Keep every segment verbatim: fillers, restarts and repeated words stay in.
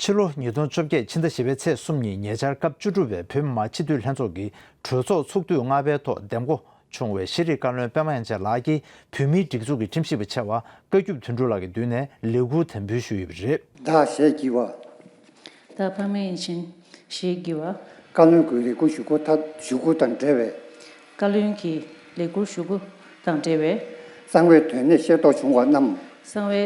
ཕྱི་ལོ་ཉིས་སྟོང་བཅོ་བརྒྱད་ཕྱི་ཟླ་བཞི་པའི་ཚེས་གསུམ་ཉིན་ཉེ་ཆར་སྐབས་བཅུ་དྲུག་པའི་བོད་མི་མང་སྤྱི་འཐུས་ལྷན་ཚོགས་ཀྱི་གྲོས་ཚོགས་ཚོགས་དུས་ལྔ་པའི་ཐོག་འདེམས་བསྐོ་བྱུང་བའི་ཤེས་རིག་བཀའ་བློན་པད་མ་དབྱངས་ཅན་ལགས་ཀྱིས་བོད་མིའི་སྒྲིག་འཛུགས་ཀྱི་ཁྲིམས་ཞིབ་པ་ཆེ་བ་བཀའ་བརྒྱུད་དོན་གྲུབ་ལགས་ཀྱི་མདུན་ནས་ལས་འཁུར་དམ་འབུལ་ཞུས་ཡོད་པ་རེད། བདག་ཞེས་བགྱི་བ། བདག་པདྨ་དབྱངས་ཅན་ཞེས་བགྱི་བ། བཀའ་བློན་གྱི་ལས་འཁུར་ཞུ་སྒོ་མཐའ་ཞུ་སྒོ་དང་འབྲེལ་བའི། བཀའ་བློན་གྱི་ལས་འཁུར་ཞུ་སྒོ་དང་འབྲེལ་བའི། གསང་བའི་དོན་གནད་ཤེས་རྟོགས་བྱུང་བ་རྣམས། གསང་བའི་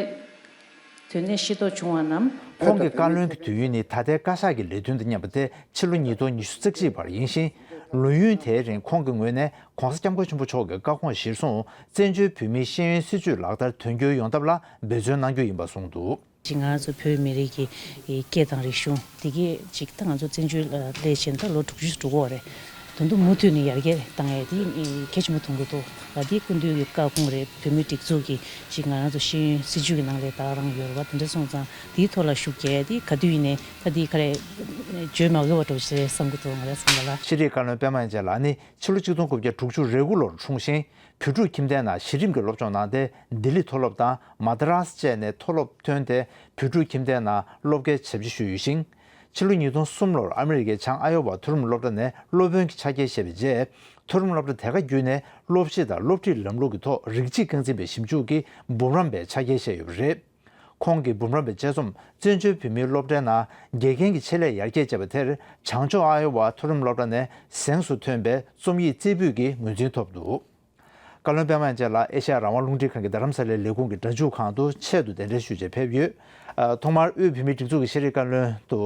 དོན་གནད་ཤེས་རྟོགས་བྱུང་བ་རྣམས། ཁོང་གི་བཀའ་བློན་གྱི་དུས་ཡུན་ནི་ད་ལྟའི་བཀའ་ཤག་གི་ལས་དོན་དང་མཉམ་པ་སྟེ་ཕྱི་ལོ་ཉིས་སྟོང་ཉི་ཤུ་རྩ་གཅིག་བར་ཡིན་ཞིང་། ལོ་ཡུན་དེའི་རིང་ཁོང་གི་ངོས་ནས་༧གོང་ས་༧སྐྱབས་མགོན་ཆེན་པོ་མཆོག་གི་བཀའ་དགོངས་གཞིར་བཟུང་བཙན་བྱོལ་བོད་མིའི་ཤེས་ཡོན་སྲིད་བྱུས་ལག་བསྟར་དོན་འཁྱོལ་ཡོང་ཐབས་ལ་འབད་བརྩོན་གནང་རྒྱུ་ཡིན་པ་གསུངས་འདུག་ཅིག་ང་ཚོ་བོད་མི་རིགས་ཀྱི་སྐད་དང་རིག་གཞུང་འདི་གས་ཅིག་ད་ང་ཚོ་བཙན་བྱོལ་ལ་སླེབས་ཕྱིན་ད་ལོ་དྲུག་ཅུ་དྲུག་གོ་རེད། ད་དུང་མུ་མཐུད་ནས་ཡར་རྒྱས་བཏང་ཡས་དེ་གལ་ཆེན་པོ་མཐོང་གི་འདུག་ང་དེ་སྐུ་མདུན་གྱི་བཀའ་དགོངས་རེད། བོད་མིའི་སྒྲིག་འཛུགས་ཀྱི་ཅིག་ང་རང་ཚོ་ཤེས་ཡོན་སྲིད་བྱུས་ཀྱི་ནང་ལ་ད་རང་ཡོད་རེད་བ། དེ་འདྲ་སོང་ཙང་དེའི་ཐོག་ལ་ཤུགས་རྒྱག་ཡས་དེ་ག་དུས་ཡིན་ནའི་ད་དེ་ག་རེ་བརྗོད་མ་དགོས་པ་འདྲ་བོ་ཞིག་རེད་བསམ་གྱི་འདུག་ང་རང་བསམ་པ་ལ། ཤེས་རིག་བཀའ་བློན་པད་མ་དབྱངས་ཅན་ལགས་ནི་ཕྱི་ལོ་ཆིག་སྟོང་དགུ་བརྒྱ་དྲུག་ཅུ་རེ་དགུ་ལོར་འཁྲུངས་ཤིང་། བོད་ཕྲུག་ཁྱིམ་སྡེའི་ནང་གཞི་རིམ་གྱི་སློབ་སྦྱོང་གནང་སྟེ་ལྡི་ལི་མཐོ་སློབ་དང་མ་ད་རཱས་བཅས་ནས་མཐོ་སློབ་ཐོན་ཏེ་བོད་ཕྲུག་ཁྱིམ་སྡེའི་ནང་སློབ་དགེ་ཞབས་ཕྱི་ཞུས་ཡོད་ཅིང་། ཕྱི་ལོ་ཉིས་སྟོང་གསུམ་ལོར་ཨ་མི་རི་ཀའི་བྱང་ཨ་ཡོ་ཝ་མཐོ་རིམ་སློབ་གྲྭ་ནས་སློབ་དཔོན་གྱི་ཕྱག་འཁྱེར་བཞེས་པའི་རྗེས། མཐོ་རིམ་སློབ་གྲྭ་དེ་ག་བརྒྱུད་ནས་སློབ་གཞི་དང་སློབ་ཁྲིད་ལམ་ལུགས་ཀྱི་ཐོག་རིགས་གཅིག་རྐང་འཛིན་པའི་ཞིབ་འཇུག་གི་འབུམ་རམས་པའི་ཕྱག་འཁྱེར་བཞེས་ཡོད་པ་རེད། ཁོང་གི་འབུམ་རམས་པའི་དཔྱད་རྩོམ་བཙན་བྱོལ་བོད་མིའི་སློབ་གྲྭའི་ནང་དགེ་རྒན་གྱི་ཆེད་ལས་ཡར་རྒྱས་བྱས་པ་དེར་བྱང་ཕྱོགས་ཨ་ཡོ་ཝ་མཐོ་རིམ་སློབ་གྲྭ་ནས་གཟེངས་སུ་ཐོན་པའི་རྩོམ་ཡིག་རྩེ་ཕུད་ཀྱི་ངོས་འཛིན་ཐོབ་འདུག་བཀའ་བློན་པད་མ་དབྱངས་ཅན་ལགས་ཨེ་ཤ་ཡ་རང་དབང་རླུང་འཕྲིན་ཁང་གི་རྡ་རམ་ས་ལའི་ལས་ཁུངས་ཀྱི་སྒྲ་འཇུག་ཁང་དུ་ཆེད་དུ་གདན་འདྲེན་ཞུས་རྗེས་ཕེབས་ཡོད། ཨ། ཐོག་མར་དབུས་བོད་མིའི་སྒྲིག་འཛུགས་ཀྱི་ཤེས་རིག་བཀའ་བློན་དུ་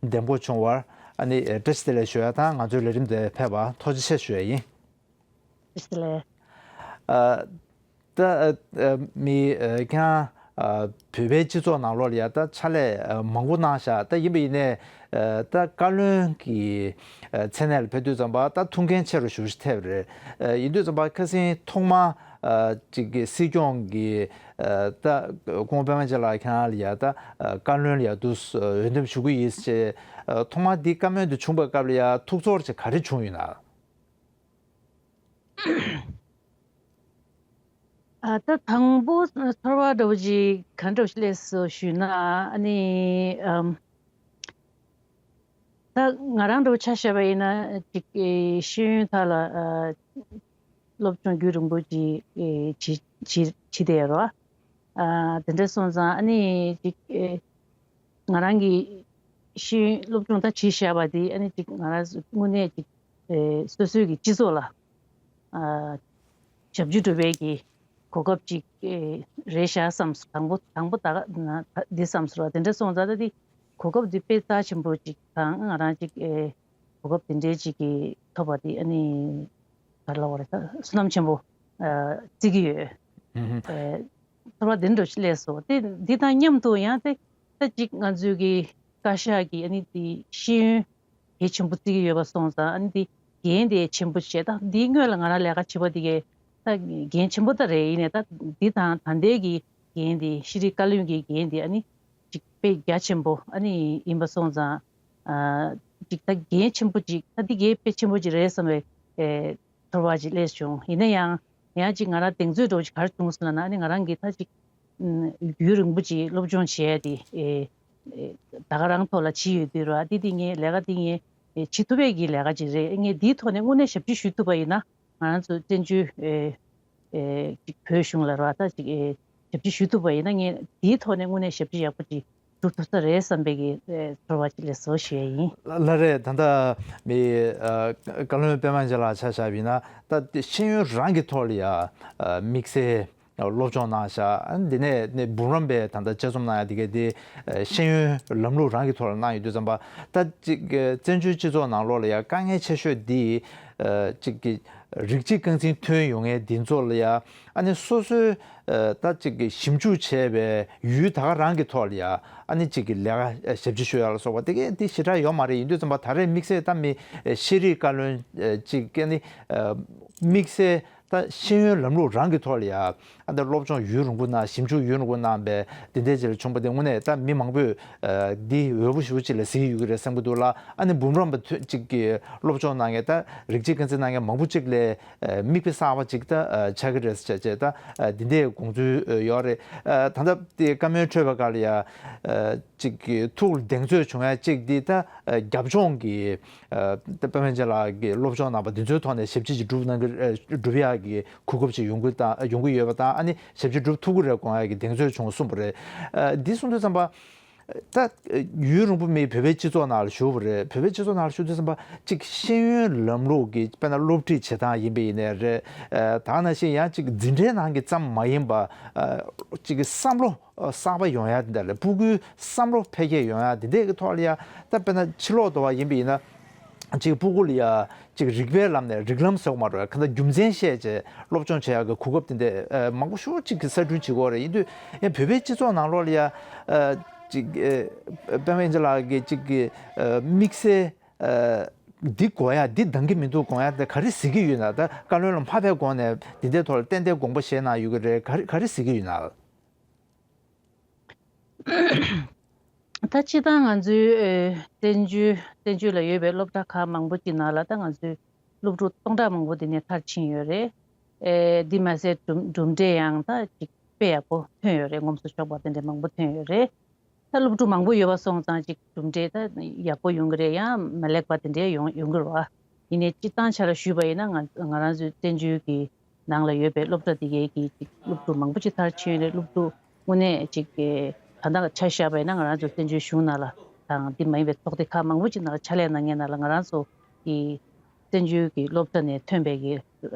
འདེམས་བསྐོ་བྱུང་བར་ཨ་ནི་བཀྲ་ཤིས་བདེ་ལེགས་ཞུ་ཡ་དང་ང་ཚོའི་ལས་རིམ་དེར་ཕེབས་པར་ཐུགས་རྗེ་ཆེ་ཞུ་ཡ་ཡིན། བཀྲ་ཤིས་བདེ་ལེགས། ཨ། ད་ཨ་མི་ཨ་ཁྱེད་རང་ཨ་བོད་པའི་སྤྱི་ཚོགས་ནང་ལོགས་ལ་ཡ་ད་ཕྱག་ལས་ཨ་མང་པོ་གནང་ཤག་ད་ཡིན་པ་ཡིན་ནའི་ཨ་ད་བཀའ་བློན་གྱི་ཨ་མཚན་གནས་ལ་ཕེབས་དུས་ཙམ་པ་ད་ཐུགས་འགན་ཆེ་རུ་ཞེ་པོ་ཅིག་ཐེབས་རེད། ཨ་ཡིན་དུས་ཙམ་པ་ཁ་སང་ཐོག་མ་ཨ་ཅིག་གི་སྲིད་སྐྱོང་གི་ཨ་ད་སྐུ་ངོ་པད་མ་ཆེ་ལགས་ཁྱེད་རང་ལ་ཡ་ད་ཨ་བཀའ་བློན་ལ་ཡ་འདུག་འོས་འདེམས་ཞུ་གི་ཡིན་ཞེས་ཨ་ཐོག་མ་འདི་བཀའ་མོལ་འདི་བྱུང་བའི་སྐབས་ལ་ཡ་ཐུགས་ཚོར་ཅིག་ག་རེ་བྱུང་ཡོད་ན། ཨ་ད་དང་པོ་ཚོར་བ་འདྲ་བོ་ཅིག་ག་འདྲ་བོ་ཞིག་སླེབས་སོང་ཞུས་ན། ཨ་ནི་ཨམ་ད་ང་རང་འདྲ་བོ་ཆ་བཞག་པ་ཡིན་ན་ཅིག་ཨེ་ཤེས་ཡོན་ཐོག་ལ་ཨ་སློབ་སྦྱོང་རྒྱུན་རིང་པོ་ཅིག་ཨེ་བྱེད་བྱེད་བྱེད་བསྡད་རོགས། ཨ་དེ་འདྲ་སོང་ཙང་ཨ་ནི་ཅིག་ཨེ་ང་རང་གི་ཤེས་ཡོན་སློབ་སྦྱོང་ད་བྱས་བཞག་པ་དེ་ཨ་ནི་ཅིག་ང་རང་དངོས་གནས་ཅིག་ཨེ་སོ་སོའི་གི་སྤྱི་ཚོགས་ལ་ཨ་ཞབས་ཕྱི་སྒྲུབ་པའི་གི་གོ་སྐབས་ཅིག་ཨེ་རེད་ཤག་བསམ་སོང་། དང་པོ་དང་པོ་ད་ག་ན་ད་འདི་བསམ་སོང་ར། དེ་འདྲ་སོང་ཙང་ད་དེ་གོ་སྐབས་འདི་དཔེ་རྩ་ཆེན་པོ་ཅིག་དང་ང་རང་ཅིག་ཨེ་གོ་སྐབས་དེ་འདྲའི་ཅིག་གི་ཐོབ་པ་དེ་ཨ་ནི་ག་རེ་ལབ་དགོས་རེད། ད་བསོད་ནམས་ཆེན་པོ་ཨ་བརྩི་གི་ཡོད། ཨེ་ཚོར་བ་དེ་འདྲ་ཞིག་སླེབས་སོང་། དེ་འདི་དང་མཉམ་དུ་ཡང་དེ་ད་ཅིག་ང་ཚོའི་གི་བཀའ་ཤག་གི་ཨ་ནི་དེ་ཤེས་ཡོན་གལ་ཆེན་པོ་བརྩི་གི་ཡོད་པ་སོང་ཙང་། ཨ་ནི་དེ་འགན་དེ་ཆེན་པོ་བྱས། ད་འདིའི་སྔོན་ལ་ང་རང་ལས་ཀ་བྱེད་པ་དེ་གས་ད་འགན་ཆེན་པོ་ད་རེད། ཡིན་ནའི་ད་འདི་དང་ད་ལྟའི་གི་འགན་དེ་ཤེས་རིག་བཀའ་བློན་གྱི་འགན་དེ་ཨ་ནི་ཅིག་དཔེ་རྒྱ་ཆེན་པོ་ཨ་ནི་ཡིན་པ་སོང་ཙང་། ཨ་ཅིག་ད་འགན་ཆེན་པོ་ཅིག་ད་འདི་འགན་དཔེ་ཆེན་པོ་ཅིག་རེད་བསམ་པའི་ཨེ་ཚོར་བ་ཅིག་སླེབས་བྱུང་། ཡིན་ན་ཡང་ཡང་ཅིག་ང་རང་གདེང་ཚོད་འདྲ་བོ་ཅིག་ག་རེ་བྱུང་སོང་ལབ་ན། ཨ་ནི་ང་རང་གིས་ད་ཅིག་ཨམ་རྒྱུན་རིང་པོ་ཅིག་སློབ་སྦྱོང་བྱས་ཏེ་ཨེ་ཨེ་ད་ག་རང་ཐོག་ལ་བྱས་ཡོད་དུས་ར། འདི་འདི་ངའི་ལས་ཀ་འདི་ངས་ཨེ་བྱེད་ཐུབ་པའི་གི་ལས་ཀ་ཅིག་རེད། ངས་འདིའི་ཐོག་ནས་དངོས་གནས་ཞབས་ཕྱི་ཞུ་ཐུབ་པ་ཡིན་ན། ང་རང་ཚོ་བཙན་བྱོལ་ཨེ་ཨེ་ཅིག་བོད་གཞུང་ལ་ར་ད་ཅིག་ཨེ་ཞབས་ཕྱི་ཞུ་ཐུབ་པ་ཡིན་ན། ངས་འདིའི་ཐོག་ནས་དངོས་གནས་ཞབས་ཕྱི་ཡག་པོ་ཅིག་སྒྲུབ་ཐུབ་ས་རེད་བསམ་པའི་གི་ཨེ་ཚོར་བ་ཅིག་སླེབས་སོང་ཞུ་ཡ་ཡིན། ལ་ལ་རེད། ད་ལྟ་མི་ཨ་བཀའ་བློན་པད་མ་ཆེ་ལགས་ཆ་བཞག་པ་ཡིན་ན་ད་ཤེས་ཡོན་རང་གི་ཐོག་ལ་ཡ་ཨ་དམིགས་བསལ་སློབ་སྦྱོང་གནང་ཤག་ཨ་འདི་ནས་ནས་འབུམ་རམས་པའི་ད་ལྟ་དཔྱད་རྩོམ་གནང་ཡ་དེ་གའི་དེ་ཨ་ཤེས་ཡོན་ལམ་ལུགས་རང་གི་ཐོག་ལ་གནང་ཡོད་དུས་ཙམ་པ། ད་ཅིག་བཙན་བྱོལ་སྤྱི་ཚོགས་ནང་ལོགས་ལ་ཡ་དཀའ་ངལ་ཆེ་ཤོས་འདི་ཨ་ཅིག་གི་རིགས་གཅིག་རྐང་འཛིན་ཐོན་ཡོང་མཁན་འདི་ཚོ་ལ་ཡ་ཨ་ནི་སོ་སོའི་ཨ་ད་ཅིག་གི་ཞིབ་འཇུག་བྱས་པའི་ཡུལ་ད་ག་རང་གི་ཐོག་ལ་ཡ་ཨ་ནི་ཅིག་གི་ལས་ཀ་ཞབས་ཕྱི་ཞུ་ཡ་ལ་སོགས་པ་དེ་གའི་དེ་ཞེ་དྲག་ཡོད་མ་རེད། ཡིན་དུས་ཙམ་པ་ད་རེས་དམིགས་བསལ་ད་མི་ཤེས་རིག་བཀའ་བློན་ཅིག་གི་ནི་དམིགས་བསལ་ད་ཤེས་ཡོན་ལམ་ལུགས་རང་གི་ཐོག་ལ་ཡ་ཨ་ད་སློབ་སྦྱོང་ཡུན་རིང་པོ་གནང་། ཞིབ་འཇུག་ཡུན་རིང་པོ་གནང་བའི་དེ་འདྲའི་ཅིག་ལ་བྱུང་བ་དེ་དངོས་གནས་ད་མི་མང་པོས་འདི་འོས་པོ་ཞེ་པོ་ཅིག་ལ་གཟིགས་ཡོད་ཀྱི་རེད་བསམ་གྱི་འདུག་ལ། ཨ་ནི་འབུམ་རམས་པ་ཅིག་གི་སློབ་སྦྱོང་གནང་མཁན་ད་རིགས་ སྤྱི་ཁང་བཙན་གནང་མཁན་མང་པོ་ཅིག་ལས་ཨ་མིག་དཔེ་གསར་པ་ཅིག་ད་ཨ་ཆགས་ཀྱི་རེད་ཟེར་བྱས་ད་ཨ་འདི་འདྲའི་དགོངས་ཚུལ་ཡོད་རེད། ཨ་ད་ལྟ་དེ་བཀའ་མོལ་འཕྲོད་པའི་སྐབས་ལ་ཡ་ཨ་ཅིག་གི་ཐུགས་ལ་གདེང་ཚོད་བྱུང་ཡ་ཅིག་འདི་ད་ཨ་རྒྱབ་ལྗོངས་ཀྱི་ཨ་ད་དཔེ་མེད་ཅིག་ལ་གི་སློབ་སྦྱོང་གནང་པ་འདི་ཚོའི་ཐོག་ནས་ཞབས་ཕྱི་ཅིག་སྒྲུབ་གནང་གི་ཨ་སྒྲུབ་ཡ་གི་གོ་སྐབས་ཅིག་ཡོང་གི་ད་ཡོང་གི་ཡོད་པ་དང་ཨ་ནི་ཞབས་ཕྱི་སྒྲུབ་ཐུབ་ཀྱི་རེད་དགོངས་ཡ་གི་གདེང་ཚོད་བྱུང་གསུངས་པ་རེད། ཨ་འདི་གསུངས་དུས་ཙམ་པ། ད་ཡུན་རིང་པོ་མིན་བོད་པའི་སྤྱི་ཚོགས་ནང་ལ་བཞུགས་པ་རེད། བོད་པའི་སྤྱི་ཚོགས་ནང་ལ་བཞུགས་དུས་ཙམ་པ་གཅིག་ཤེས་ཡོན་ལམ་ལུགས་ཀྱི་དཔེར་ན་སློབ་ཁྲིད་བྱེད་སྟངས་ཡིན་པ་ཡིན་ནའི་རེད། ད་ག་ནང་བཞིན་ཡང་གཅིག་འཛིན་གྲྭའི་ནང་གི་ཙམ་མ་ཡིན་པ་གཅིག་གི་བསམ་བློ་གསར་པ་ཡོང་ཡ་དེ་འདྲ་རེད། སྤུ་གུའི་བསམ་བློ་འཕེལ་རྒྱས་ཡོང་ཡ་དེ་འདྲའི་གི་ཐོག་ལ་ཡ་ད་དཔེར་ན་ཕྱི་ལོགས་དུ་བ་ཡིན་པ་ཡིན་ན། ཅིག་སྤུ་གུ་ལ་ཡ་ཅིག་རིག་པའི་ལམ་ནས་རིགས་ལམ་ཟེར་བ་མ་རེད། གང་ལྟར་རྒྱུ་མཚན་བཤད་བྱས་སློབ་སྦྱོང་བྱེད་ཡག་གི་གོ་སྐབས་དེ་འདྲ་ཨ་མང་པོ་ཤོས་ཅིག་གི་གསར་སྐྲུན་བྱེད་དགོས་རེད། ཡིན་དུས་ཡང་བོད་པའི་སྤྱི་ཚོགས་ནང་ལོགས་ལ་ཡ་ཨ་ཅིག་ཨ་པད་མ་དབྱངས་ཅན་ལགས་ཀྱི་ཅིག་གི་ཨ་དམིགས་བསལ་ཨ་འདི་དགོས་ཡ་འདི་འདང་གི་མི་འདུག་དགོངས་ཡ་དེ་ག་རེ་གཟིགས་ཀྱི་ཡོད་ན། ད་བཀའ་བློན་ལ་མ་ཕེབས་གོང་ནས་འདི་འདྲའི་ཐོག་ལ་ཏན་ཏན་དགོངས་པ་བཞེས་གནང་ཡོད་ཀྱི་རེད། ག་རེ་ག་རེ་གཟིགས་ཀྱི་ཡོད་ན། ད་སྤྱིར་བཏང་ང་ཚོའི་ཨེ་བཙན་བྱོལ་བཙན་བྱོལ་ལ་ཡོད་པའི་སློབ་གྲྭ་ཁག་མང་པོ་ཅིག་ནང་ལ་ད་ང་ཚོའི་སློབ་ཕྲུག་སྟོང་ཕྲག་མང་པོ་དེ་ནས་མཐར་ཕྱིན་ཡོད་རེད། ཨེ་འདི་མ་ཟད་གྲུབ་གྲུབ་འབྲས་ཡང་ད་ཅིག་དཔེ་ཡག་པོ་ཐོན་ཡོད་རེད། ངོམ་སོ་ཆོག་པ་དེ་འདྲ་མང་པོ་ཐོན་ཡོད་རེད། ད་སློབ་ཕྲུག་མང་པོ་ཡོད་པ་སོང་ཙང་ཅིག་གྲུབ་འབྲས་ད་ཡག་པོ་ཡོང་གི་རེད། ཡང་མ་ལེགས་པ་དེ་འདྲའི་ཡོང་ཡོང་གི་རེད་བ། ཡིན་ནའི་སྤྱིར་བཏང་ཆ་ལ་ཞུས་པ་ཡིན་ན་ང་ང་རང་ཚོའི་བཙན་བྱོལ་གྱི་ནང་ལ་ཡོད་པའི་སློབ་གྲྭ་དེ་གའི་གི་ཅིག་སློབ་ཕྲུག་མང་པོ་ཅིག་མཐར་ཕྱིན་རེད། སློབ་ཕྲུག་དངོས་གནས་ཅིག་གི་ད་ལྟ་ཆ་བཞག་པ་ཡིན་ན་ང་རང་ཚོ་བཙན་བྱོལ་གཞུང་ནང་ལ་དང་དེ་མ་ཡིན་པའི་ཚོགས་སྡེ་ཁག་མང་པོ་ཅིག་ནང་ལ་ཕྱག་ལས་གནང་མཁན་ནང་ལ་ང་རང་ཚོ་གི་བཙན་བྱོལ་གྱི་སློབ་གྲྭ་ནས་ཐོན་པའི་གི་ཨེ་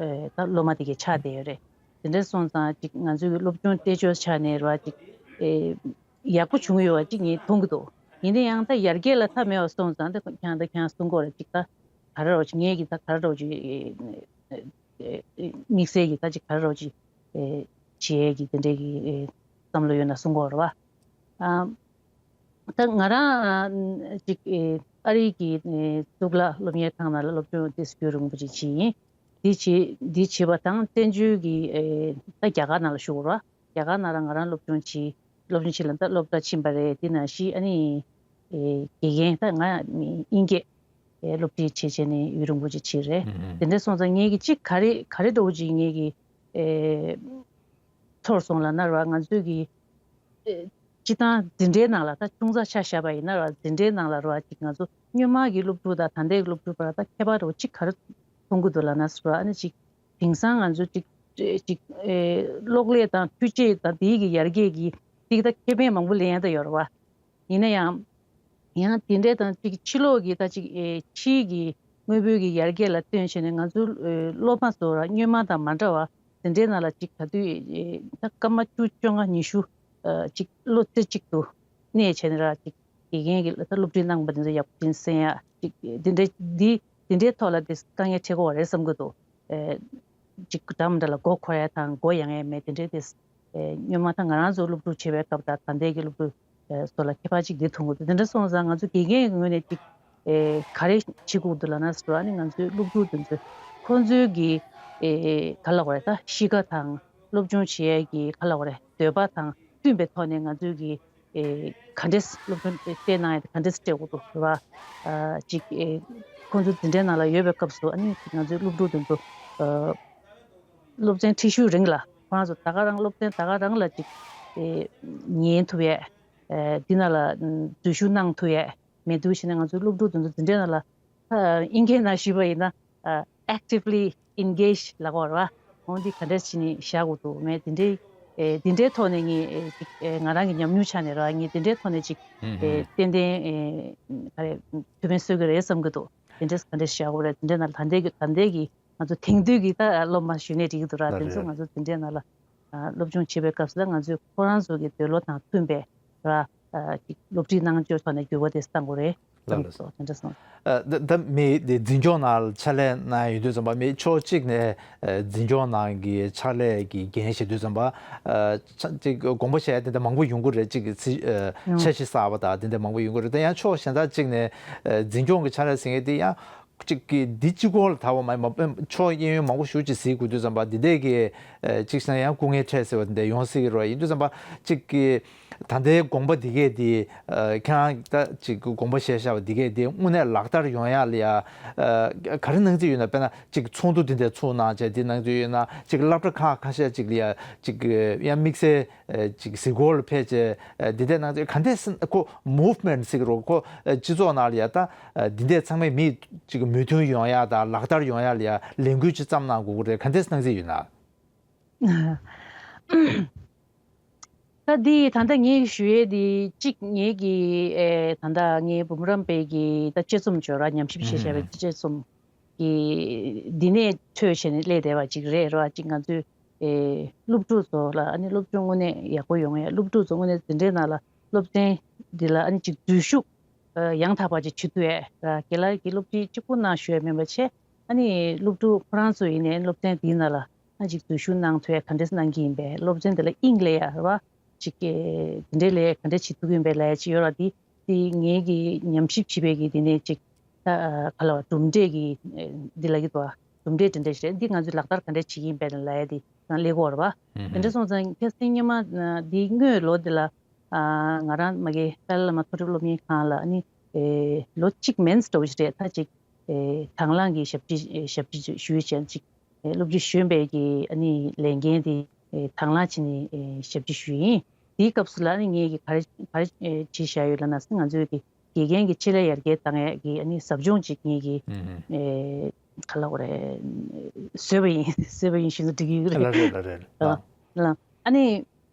ད་སློབ་མ་དེ་གའི་ཆགས་བསྡད་ཡོད་རེད། དེ་འདྲ་སོང་ཙང་ཅིག་ང་ཚོའི་གི་སློབ་སྦྱོང་གཏད་ཕྱོགས་ཆ་ནས་ར་ཅིག་ཨེ་ཡག་པོ་བྱུང་ཡོད་པ་ཅིག་ངས་མཐོང་གི་འདུག་ཡིན་ན་ཡང་ད་ཡར་རྒྱས་ལ་མཐའ་མེད་པ་སོང་ཙང་ད་ཁྱང་ད་ཁྱང་གསུང་གི་ཡོད་རེད། ཅིག་ད་ག་རེ་རོགས་ཅིག་ངས་ཀྱི་ད་ག་རེ་རོགས་ཅིག་དམིགས་བསལ་གྱི་ད་ཅིག་ག་རེ་རོགས་ཅིག་བྱེད་ཡས་ཀྱི་དེ་འདྲའི་གི་བསམ་བློ་ཡོད་ན་གསུང་གི་ཡོད་རེད་བ། ད་ང་རང་ཅིག་ཨ་རི་གི་གཙུག་ལག་སློབ་གཉེར་ཁང་ནང་ལ་སློབ་སྦྱོང་ཏོག་ཙམ་རིང་པོ་ཅིག་བྱས་ཡིན། འདི་བྱེད་འདི་བྱེད་པ་དང་བཙན་བྱོལ་གྱི་ཨེ་ད་རྒྱ་གར་ནང་ལ་བཞུགས་རོགས། རྒྱ་གར་ནང་ལ་ང་རང་སློབ་སྦྱོང་བྱས། སློབ་སྦྱོང་བྱས་ལ་ད་སློབ་གྲྭ་ཕྱིན་པ་རེད། དེ་ནང་བཞིན་ཨ་ནི་ཨེ་དགེ་རྒན་ད་ང་དབྱིན་སྐད་ཨེ་སློབ་ཁྲིད་བྱས་བྱས་ནས་ཡུན་རིང་པོ་ཅིག་བྱས་རེད། དེ་འདྲ་སོང་ཙང་ངེད་ཀྱི་གཅིག་ག་རེ་ག་རེ་འདྲ་བོ་ཅིག་ངེད་ཀྱི་ཨེ་ཚོར་སོང་ལབ་ན་ར་ང་ཚོས་ཀྱི་ཨེ་སྤྱི་བཏང་འཛིན་གྲྭའི་ནང་ལ་ད་ཆུང་ཙག་ཆ་བཞག་པ་ཡིན་ན་ར་འཛིན་གྲྭའི་ནང་ལ་ར་ཅིག་ང་ཚོ་སྔོན་མ་གི་སློབ་ཕྲུག་དང་ད་ལྟའི་སློབ་ཕྲུག་བར་ད་ཁྱད་པར་རོ་ཅིག་ག་རེ་མཐོང་གི་འདུག་ལབ་ན་སུ་ར་ཨ་ནི་ཅིག་དེང་སང་ང་ཚོ་ཅིག་ཅིག་ཨེ་གློག་ཀླད་དང་འཕྲུལ་ཆས་དང་དེའི་གི་ཡར་རྒྱས་ཀྱི་ཅིག་ད་ཁེ་ཕན་མང་པོ་ལེན་ཡ་ད་ཡོད་ར་བ། ཡིན་ན་ཡང་ཡང་དེ་འདྲའི་དང་ཅིག་ཕྱི་ལོགས་ཀྱི་ད་ཅིག་ཨེ་ཕྱིའི་གི་དངོས་པོའི་གི་ཡར་རྒྱས་ལ་བརྟེན་བྱས་ནས་ང་ཚོའི་ཨེ་སློབ་མ་ཚོ་ར་སྔོན་མ་དང་མ་འདྲ་བ་འཛིན་གྲྭའི་ནང་ལ་ཅིག་ག་དུས་ཨེ་ད་སྐར་མ་བཅུ་བཅོ་ལྔ་ཉི་ཤུ་ཨ་ཅིག་བློ་རྩེ་གཅིག་ཏུ་གནས་བྱས་ནས་ར་ཅིག་དགེ་རྒན་གྱིས་ད་སློབ་ཁྲིད་གནང་པ་དེ་ཚོ་ཡག་པོ་ཅིག་གསན་ཡ་ཅིག་དེ་འདྲའི་འདི་དེ་འདྲའི་ཐོག་ལ་དེ་དཀའ་ངལ་འཕྲད་ཀྱི་ཡོད་རེད་བསམ་གྱི་འདུག་ཨེ་ཅིག་འདྲ་མི་འདྲ་ལ་མགོ་འཁོར་ཡ་དང་མགོ་ཡང་ཡ་མེད་དེ་འདྲའི་དེ་ཨེ་སྔོན་མ་ད་ང་རང་ཚོ་སློབ་ཕྲུག་བྱེད་པའི་སྐབས་དང་ད་ལྟའི་གི་སློབ་ཕྲུག་ཨེ་ཚོ་ལ་ཁྱད་པར་ཅིག་འདི་མཐོང་གི་འདུག་དེ་འདྲ་སོང་ཙང་ང་ཚོ་དགེ་རྒན་གྱི་ངོས་ནས་ཅིག་ཨེ་ག་རེ་བྱེད་དགོས་འདུག་ལབ་ན་ཟེར་བ་ནི་ང་ཚོའི་སློབ་ཕྲུག་དེ་ཚོས་ཁོང་ཚོའི་གི་ཨེ་ག་ལབ་དགོས་རེད། ད་གཤིས་ཀ་དང་སློབ་སྦྱོང་བྱེད་ཡ་གི་ག་ལབ་དགོས་རེད། འདོད་པ་དང་བསྟུན་པའི་ཐོག་ནས་ང་ཚོའི་གི་ཨེ་ག་འདྲས་སློབ་སྦྱོང་སྤྲད་གནང་ཡ་དེ་ག་འདྲས་སྤྲད་དགོས་འདུག་རེད་བ། ཨ་ཅིག་ཨེ་ཁོང་ཚོ་འཛིན་གྲྭའི་ནང་ལ་ཡོད་པའི་སྐབས་སུ་ཨ་ནི་ང་ཚོའི་སློབ་ཕྲུག་དེ་ཚོ་ཨ་སློབ་ཚན་ཁྲིད་ཤུལ་རིང་ལ་ཁོ་རང་ཚོ་ད་ག་རང་སློབ་ཚན་ད་ག་རང་ལ་ཅིག་ཨེ་ཉན་ཐུབ་ཡས་ཨེ་འདི་ནང་ལ་འཛུལ་ཞུགས་གནང་ཐུབ་ཡས་མེད་འདུག་བྱས་ན་ང་ཚོའི་སློབ་ཕྲུག་དེ་ཚོ་འཛིན་གྲྭའི་ནང་ལ་ཨ་དབྱིན་སྐད་ནང་ཞུས་པ་ཡིན་ན་ཨ་actively engage་ལབ་ཀྱི་ཡོད་རེད་བ། འོ་འདི་ག་འདྲས་བྱས་ནས་བཞག་དགོས་འདུག་མེད་དེ་འདྲའི་ཨེ་དེ་འདྲའི་ཐོག་ནས་ངས་ཨེ་ཅིག་ཨེ་ང་རང་གི་ཉམས་མྱོང་ཆ་ནས་རེད་བ། ངས་དེ་འདྲའི་ཐོག་ནས་ཅིག་ཨེ་ཏན་ཏན་ཨེ་ག་རེ་ཐུགས་ཕན་གསོས་ཀྱི་རེད་བསམ་གྱི་འདུག་དེ་འདྲས་ག་འདྲས་བཞག་དགོས་རེད། དེ་འདྲའི་ནང་ལ་ད་ལྟའི་གི་ད་ལྟའི་གི་ང་ཚོ་དེང་དུས་ཀྱི་ད་སློབ་མ་ཞུས་ནས་འགྲིག་གི་འདུག་ར། དེ་ཚོ་ང་ཚོ་དེ་འདྲའི་ནང་ལ་ཨ་སློབ་སྦྱོང་བྱེད་པའི་སྐབས་སུ་ད་ང་ཚོས་ཁོ་རང་ཚོ་གི་འདོད་བློ་དང་མཐུན་པའི་ར་ཨ་ཅིག་སློབ་ཁྲིད་གནང་ཕྱོགས་ཐོག་ནས་འགྱུར་བ་དེ་གཏང་དགོས་རེད། ལགས་ལགས། དེ་འདྲ་སོང་། ཨ་ད་ད་མི་དེ་འཛིན་སྐྱོང་ནང་ཕྱག་ལས་གནང་ཡོང་དུས་ཙམ་པ་མི་ཕྱོགས་གཅིག་ནས་ཨ་འཛིན་སྐྱོང་ནང་གི་ཕྱག་ལས་ཀྱི་འགན་བཞེས་དུས་ཙམ་པ་ཨ་ཅིག་དགོངས་པ་བཞེས་ཡ་དེ་འདྲ་མང་པོ་ཡོང་གི་རེད། གཅིག་གི་ཚི་ཨ་འཆར་གཞི་གསར་པ་དང་དེ་འདྲ་མང་པོ་ཡོང་གི་རེད། དེ་ཡང་ཕྱོགས་གཞན་དག་གཅིག་ནས་ཨ་འཛིན་སྐྱོང་གི་ཕྱག་ལས་ཟེར་མཁན་དེ་ཡང་གཅིག་གིས་འདི་གཅིག་པོ་ལ་དར་བ་མ་ཡིན་པ་ཕྱོགས་གཡས་གཡོན་མང་པོ་ཞེ་པོ་ཅིག་གཟིགས་དགོས་དུས་ཙམ་པ་འདི་འདྲས་ཀྱི་ཨ་གཅིག་བྱས་ན་ཡང་སྐུ་ངལ་འཕྲད་ཟེར་བ་འདི་འདྲ་ཡོང་སྲིད་ཀྱི་རེད། ཡིན་དུས་ཙམ་པ་གཅིག་གི་ ད་ལྟའི་དགོངས་པ་འདི་གས་དེ་ཨ་ཁྱེད་རང་ད་ཅིག་དགོངས་པ་བཞེས་བཞག་པ་འདི་གས་དེ་དངོས་གནས་ལག་བསྟར་ཡོང་ཡག་ལ་ཡ་ཨ་ག་རེ་གནང་རྩིས་ཡོད་ན། དཔེར་ན་ཅིག་ཚོགས་འདུ་འདི་འདྲ་ཚུགས་གནང་བྱས་དེ་གནང་རྩིས་ཡོད་ན། ཅིག་སློབ་གྲྭ་ཁག་ཁ་ཤས་ཅིག་ལ་ཡ་ཅིག་ཡང་དམིགས་བསལ་ཅིག་གཟིགས་སྐོར་ལ་ཕེབས་བྱས་འདི་འདྲ་གནང་རྩིས་ག་འདྲས་ཁོ་མུབ་མེན་ཊི་ཟེར་གི་རོ། ཁོ་སྤྱི་ཚོགས་ནང་ལ་ཡ་ད་འདི་འདྲས་ཚང་མས་མི་ཅིག་མོས་མཐུན་ཡོང་ཡག་དང་ལག་བསྟར་ཡོང་ཡག་ལ་ཡ་ལས་འགུལ་ཅིག་བརྩམས་གནང་དགོས་ཀྱི་རེད། ག་འདྲས་གནང་རྩིས་ཡོད་ན། ད་འདི་ད་ལྟ་ངས་ཞུ་ཡས་འདི་གཅིག་ངེད་ཀྱི་ཨེ་ད་ལྟ་ངའི་འབུམ་རམས་པའི་གི་ད་དཔྱད་རྩོམ་བརྗོད་ར་ཉམས་ཞིབ་བྱེད་བྱས་པའི་དཔྱད་རྩོམ་གི་འདི་ནས་ཐོས་བྱས་ནས་སླེབས་བསྡད་པ་ཅིག་རེད་ར། གཅིག་ང་ཚོས་ཨེ་སློབ་ཕྲུག་ཚོ་ལ་ཨ་ནི་སློབ་སྦྱོང་དངོས་གནས་ཡག་པོ་ཡོང་ཡས། སློབ་ཕྲུག་ཚོ་དངོས་གནས་འཛིན་གྲྭའི་ནང་ལ་སློབ་ཚན་འདི་ལ་ཨ་ནི་གཅིག་འཛུལ་ཞུགས་ཡང་དག་པ་ཅིག་བྱེད་ཐུབ་ཡས་ར། རྒན་ལགས་ཀྱིས་སློབ་ཁྲིད་གཅིག་པུ་གནང་ཞུ་ཡས་མིན་པ་བྱས། ཨ་ནི་སློབ་ཕྲུག་ཁོ་རང་ཚོ་ཡིན་ནའི་སློབ་ཚན་འདིའི་ནང་ལ་ཨ་ཅིག་འཛུལ་ཞུགས་གནང་ཐུབ་ཡ་ག་འདྲས་གནང་གི་ཡིན་པས། སློབ་ཚན་དེ་ལ་དབྱིངས་སླེབས་ཡ་རེད་བ། ཅིག་དེ་འདྲའི་ལས་ག་འདྲས་བྱེད་ཐུབ་ཀྱི་ཡིན་པའི་ལས་ཅིག་ཡོད་ར། དེ་དེ་ངེད་ཀྱི་ཉམས་ཞིབ་བྱེད་པའི་གི་དེ་ནས་ཅིག་ད་ག་ལ་བ་གྲུབ་འབྲས་ཀྱི་འདི་ལ་གི་དོ་གྲུབ་འབྲས་དེ་འདྲས་ཞིག་རེད། འདི་ང་ཚོས་ལག་བསྟར་ག་འདྲས་བྱེད་ཀྱི་ཡིན་པའི་ལས་དེ་ང་སླེབས་ཀྱི་ཡོད་རེད་བ། དེ་འདྲས་སོང་ཙང་ཁ་སང་སྔོན་མ་འདི་སྔོན་ལོ་འདི་ལ་ང་རང་མ་གི་ཏཱ་ལའི་བླ་མ་མཐོ་རིམ་སློབ་གཉེར་ཁང་ལ་ཨ་ནི་ལོ་གཅིག་མིན་འདྲ་བོ་ཞིག་རེད། ད་ཅིག་དང་བླངས་ཀྱི་ཞབས་ཕྱི་ཞབས་ཕྱི་ཞུས་བྱས་ཅིག་སློབ་སྤྱི་གཞོན་པའི་གི་ཨ་ནི་ལས་འགན་དེ་དང་བླངས་བྱས་ནས་ཞབས་ཕྱི་ཞུས་ཡིན། དེའི་སྐབས་སུ་ལ་ཨ་ནི་ངེད་ཀྱིས་ག་རེ་ག་རེ་བྱས་བཞག་ཡོད་ལབ་ན། ང་ཚོའི་གི་དགེ་རྒན་གྱི་ཆེད་ལས་ཡར་རྒྱས་བཏང་ཡས་ཀྱི་ཨ་ནི་ཟབ་སྦྱོང་ཅིག་ངེད་ཀྱིས་ག་ལབ་དགོས་རེད། བཟོས་པ་ཡིན། བཟོས་པ་ཡིན་ཞུས་ན་འགྲིག་གི་ཡོད་རེད། ལ་རེད་ལ་རེད་ལ། ལ་ཨ་ནི་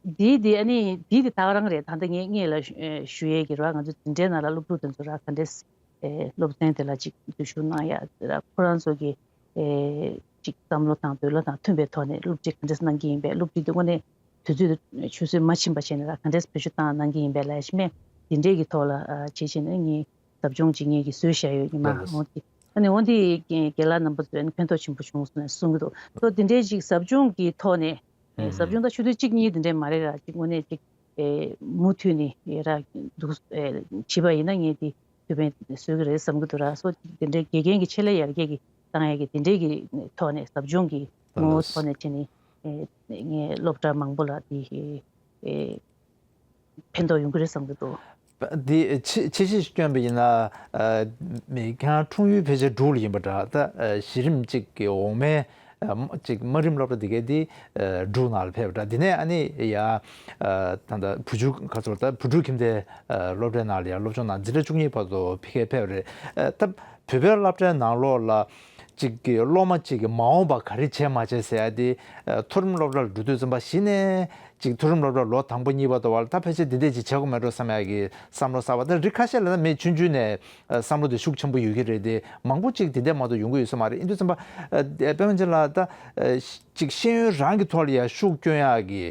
དེའི་དེ་ཨ་ནི་དེའི་དེ་ད་ག་རང་རེད། ད་ལྟ་ངས་ངེད་ལ་ཞུ་ཡས་ཀྱི་ར། ང་ཚོ་འཛིན་གྲྭའི་ནང་ལ་སློབ་ཕྲུག་དེ་ཚོ་ར་ག་འདྲས་ཨེ་སློབ་ཚན་དེ་ལ་ཅིག་འཛུལ་ཞུགས་གནང་ཡ་དེ་ལ་ཁོ་རང་ཚོ་གི་ཨེ་ཅིག་བསམ་བློ་དང་འདོད་བློ་དང་མཐུན་པའི་ཐོག་ནས་སློབ་ཁྲིད་ག་འདྲས་གནང་གི་ཡིན་པས། སློབ་ཁྲིད་དེ་དངོས་གནས་དུས་ཚོད་དེ་ཆུད་ཟོས་མ་ཕྱིན་པ་བྱས་ནས་ར་ག་འདྲས་བེད་སྤྱོད་བཏང་གནང་གི་ཡིན་པས་ལབ་ཤི་མས། དེ་འདྲས་ཀྱི་ཐོག་ལ་ཨ་བྱས་བྱས་ནས་ངས་ཟབ་སྦྱོང་ཅིག་ངས་ཀྱིས་བཟོས་བཞག་ཡོད། ཉི་མ་ལགས་ལགས། འོང་དེ་ཨ་ནི་འོང་དེ་རྒན་ལགས་རྣམ་པ་ཚོས་ཨ་ནི་ཕན་ཐོགས་ཆེན་པོ་བྱུང་སོང་ནས་གསུང་གི་འདུག་ལགས། དེ་འདྲས་ཅིག་ཟབ་སྦྱོང་གི་ཐོག་ནས་ཨེ་ཟབ་སྦྱོང་ད་ཆུ་ཚོད་གཅིག་གཉིས་དེ་འདྲས་མ་རེད་ར། ཅིག་དངོས་གནས་ཅིག་ཨེ་མུ་མཐུད་ནས་ཨེ་ར་འདུག་ཨེ་བྱས་པ་ཡིན་ན་ངས་དེ་ཐུགས་ཕན་གསོས་ཀྱི་རེད་བསམ་གྱི་འདུག་ར། སོ་དེ་འདྲའི་དགེ་རྒན་གྱི་ཆེད་ལས་ཡར་རྒྱས་ཀྱི་བཏང་ཡས་ཀྱི་དེ་འདྲའི་གི་ཐོག་ནས་ཟབ་སྦྱོང་གི་ངོ་བོ་ཐོག་ནས་བྱས་ནས་ཨེ་ངས་སློབ་གྲྭ་མང་པོ་ལ་དེ་ཨེ་ཕན་ཐོགས་ཡོང་གི་རེད་བསམ་གྱི་འདུག་འདི་ཆེ་ཆེ་ཤེས་སྐྱོན་པ་ཡིན་ན། མི་ཁྱེད་རང་འཁྲུངས་ཡུལ་ཕལ་ཆེར་འབྲུག་ལ་ཡིན་པ་འདྲ། ད་གཞི་རིམ་གཅིག་གི་འོག་མའི་གཅིག་དམའ་རིམ་སློབ་གྲྭ་འདི་གའི་འདི་འབྲུག་ནང་ལ་ཕེབས་པ་འདྲ། འདི་ནས་ཨ་ནི་ཡ་ད་ལྟ་བུ་ཆུ་ཁ་ཚོར་ད་བུ་ཕྲུག་ཁྱིམ་སྡེ་སློབ་གྲྭའི་ནང་ལ་ཡ་སློབ་སྦྱོང་གནང་འཛིན་གྲྭ་བཅུ་གཉིས་བར་དུ་ཕ་གིར་ཕེབས་པ་རེད། ད་བོད་པའི་སློབ་གྲྭའི་ནང་ལོགས་ལ་གཅིག་གི་སློབ་མ་གཅིག་གི་མ་འོངས་པ་ག་རེ་བྱས་མ་བྱས་ཟེར་ཡ་དེ་མཐོ་རིམ་སློབ་གྲྭ་ལ་འགྲོ་དུས་ཙམ་པ་གཞི་ནས་གཅིག་མཐོ་རིམ་སློབ་གྲྭ་ལོ་དང་པོ་གཉིས་པ་དུ་བ་ལ་ད་ཕལ་ཆེར་འདི་འདྲས་ཅིག་བྱེད་དགོས་མེད་འགྲོ་བསམ་ཡ་གི་བསམ་བློ་གསར་བ། ད་རིགས་ཁ་ཤས་ལ་ད་མི་ཆུང་ཆུང་ནས་བསམ་བློ་དེ་ཤུགས་ཆེན་པོ་ཡོད་ཀྱི་རེད་དེ། མང་པོ་ཅིག་འདི་འདྲས་མ་གཏོགས་ཡོང་གི་ཡོད་ས་མ་རེད། ཡིན་དུས་ཙམ་པ་དཔེ་མ་ཚད་ལ་ད་ཅིག་ཤེས་ཡོན་རང་གི་ཐོག་ལ་ཡ་ཤུགས་སྐྱོན་ཡ་གི་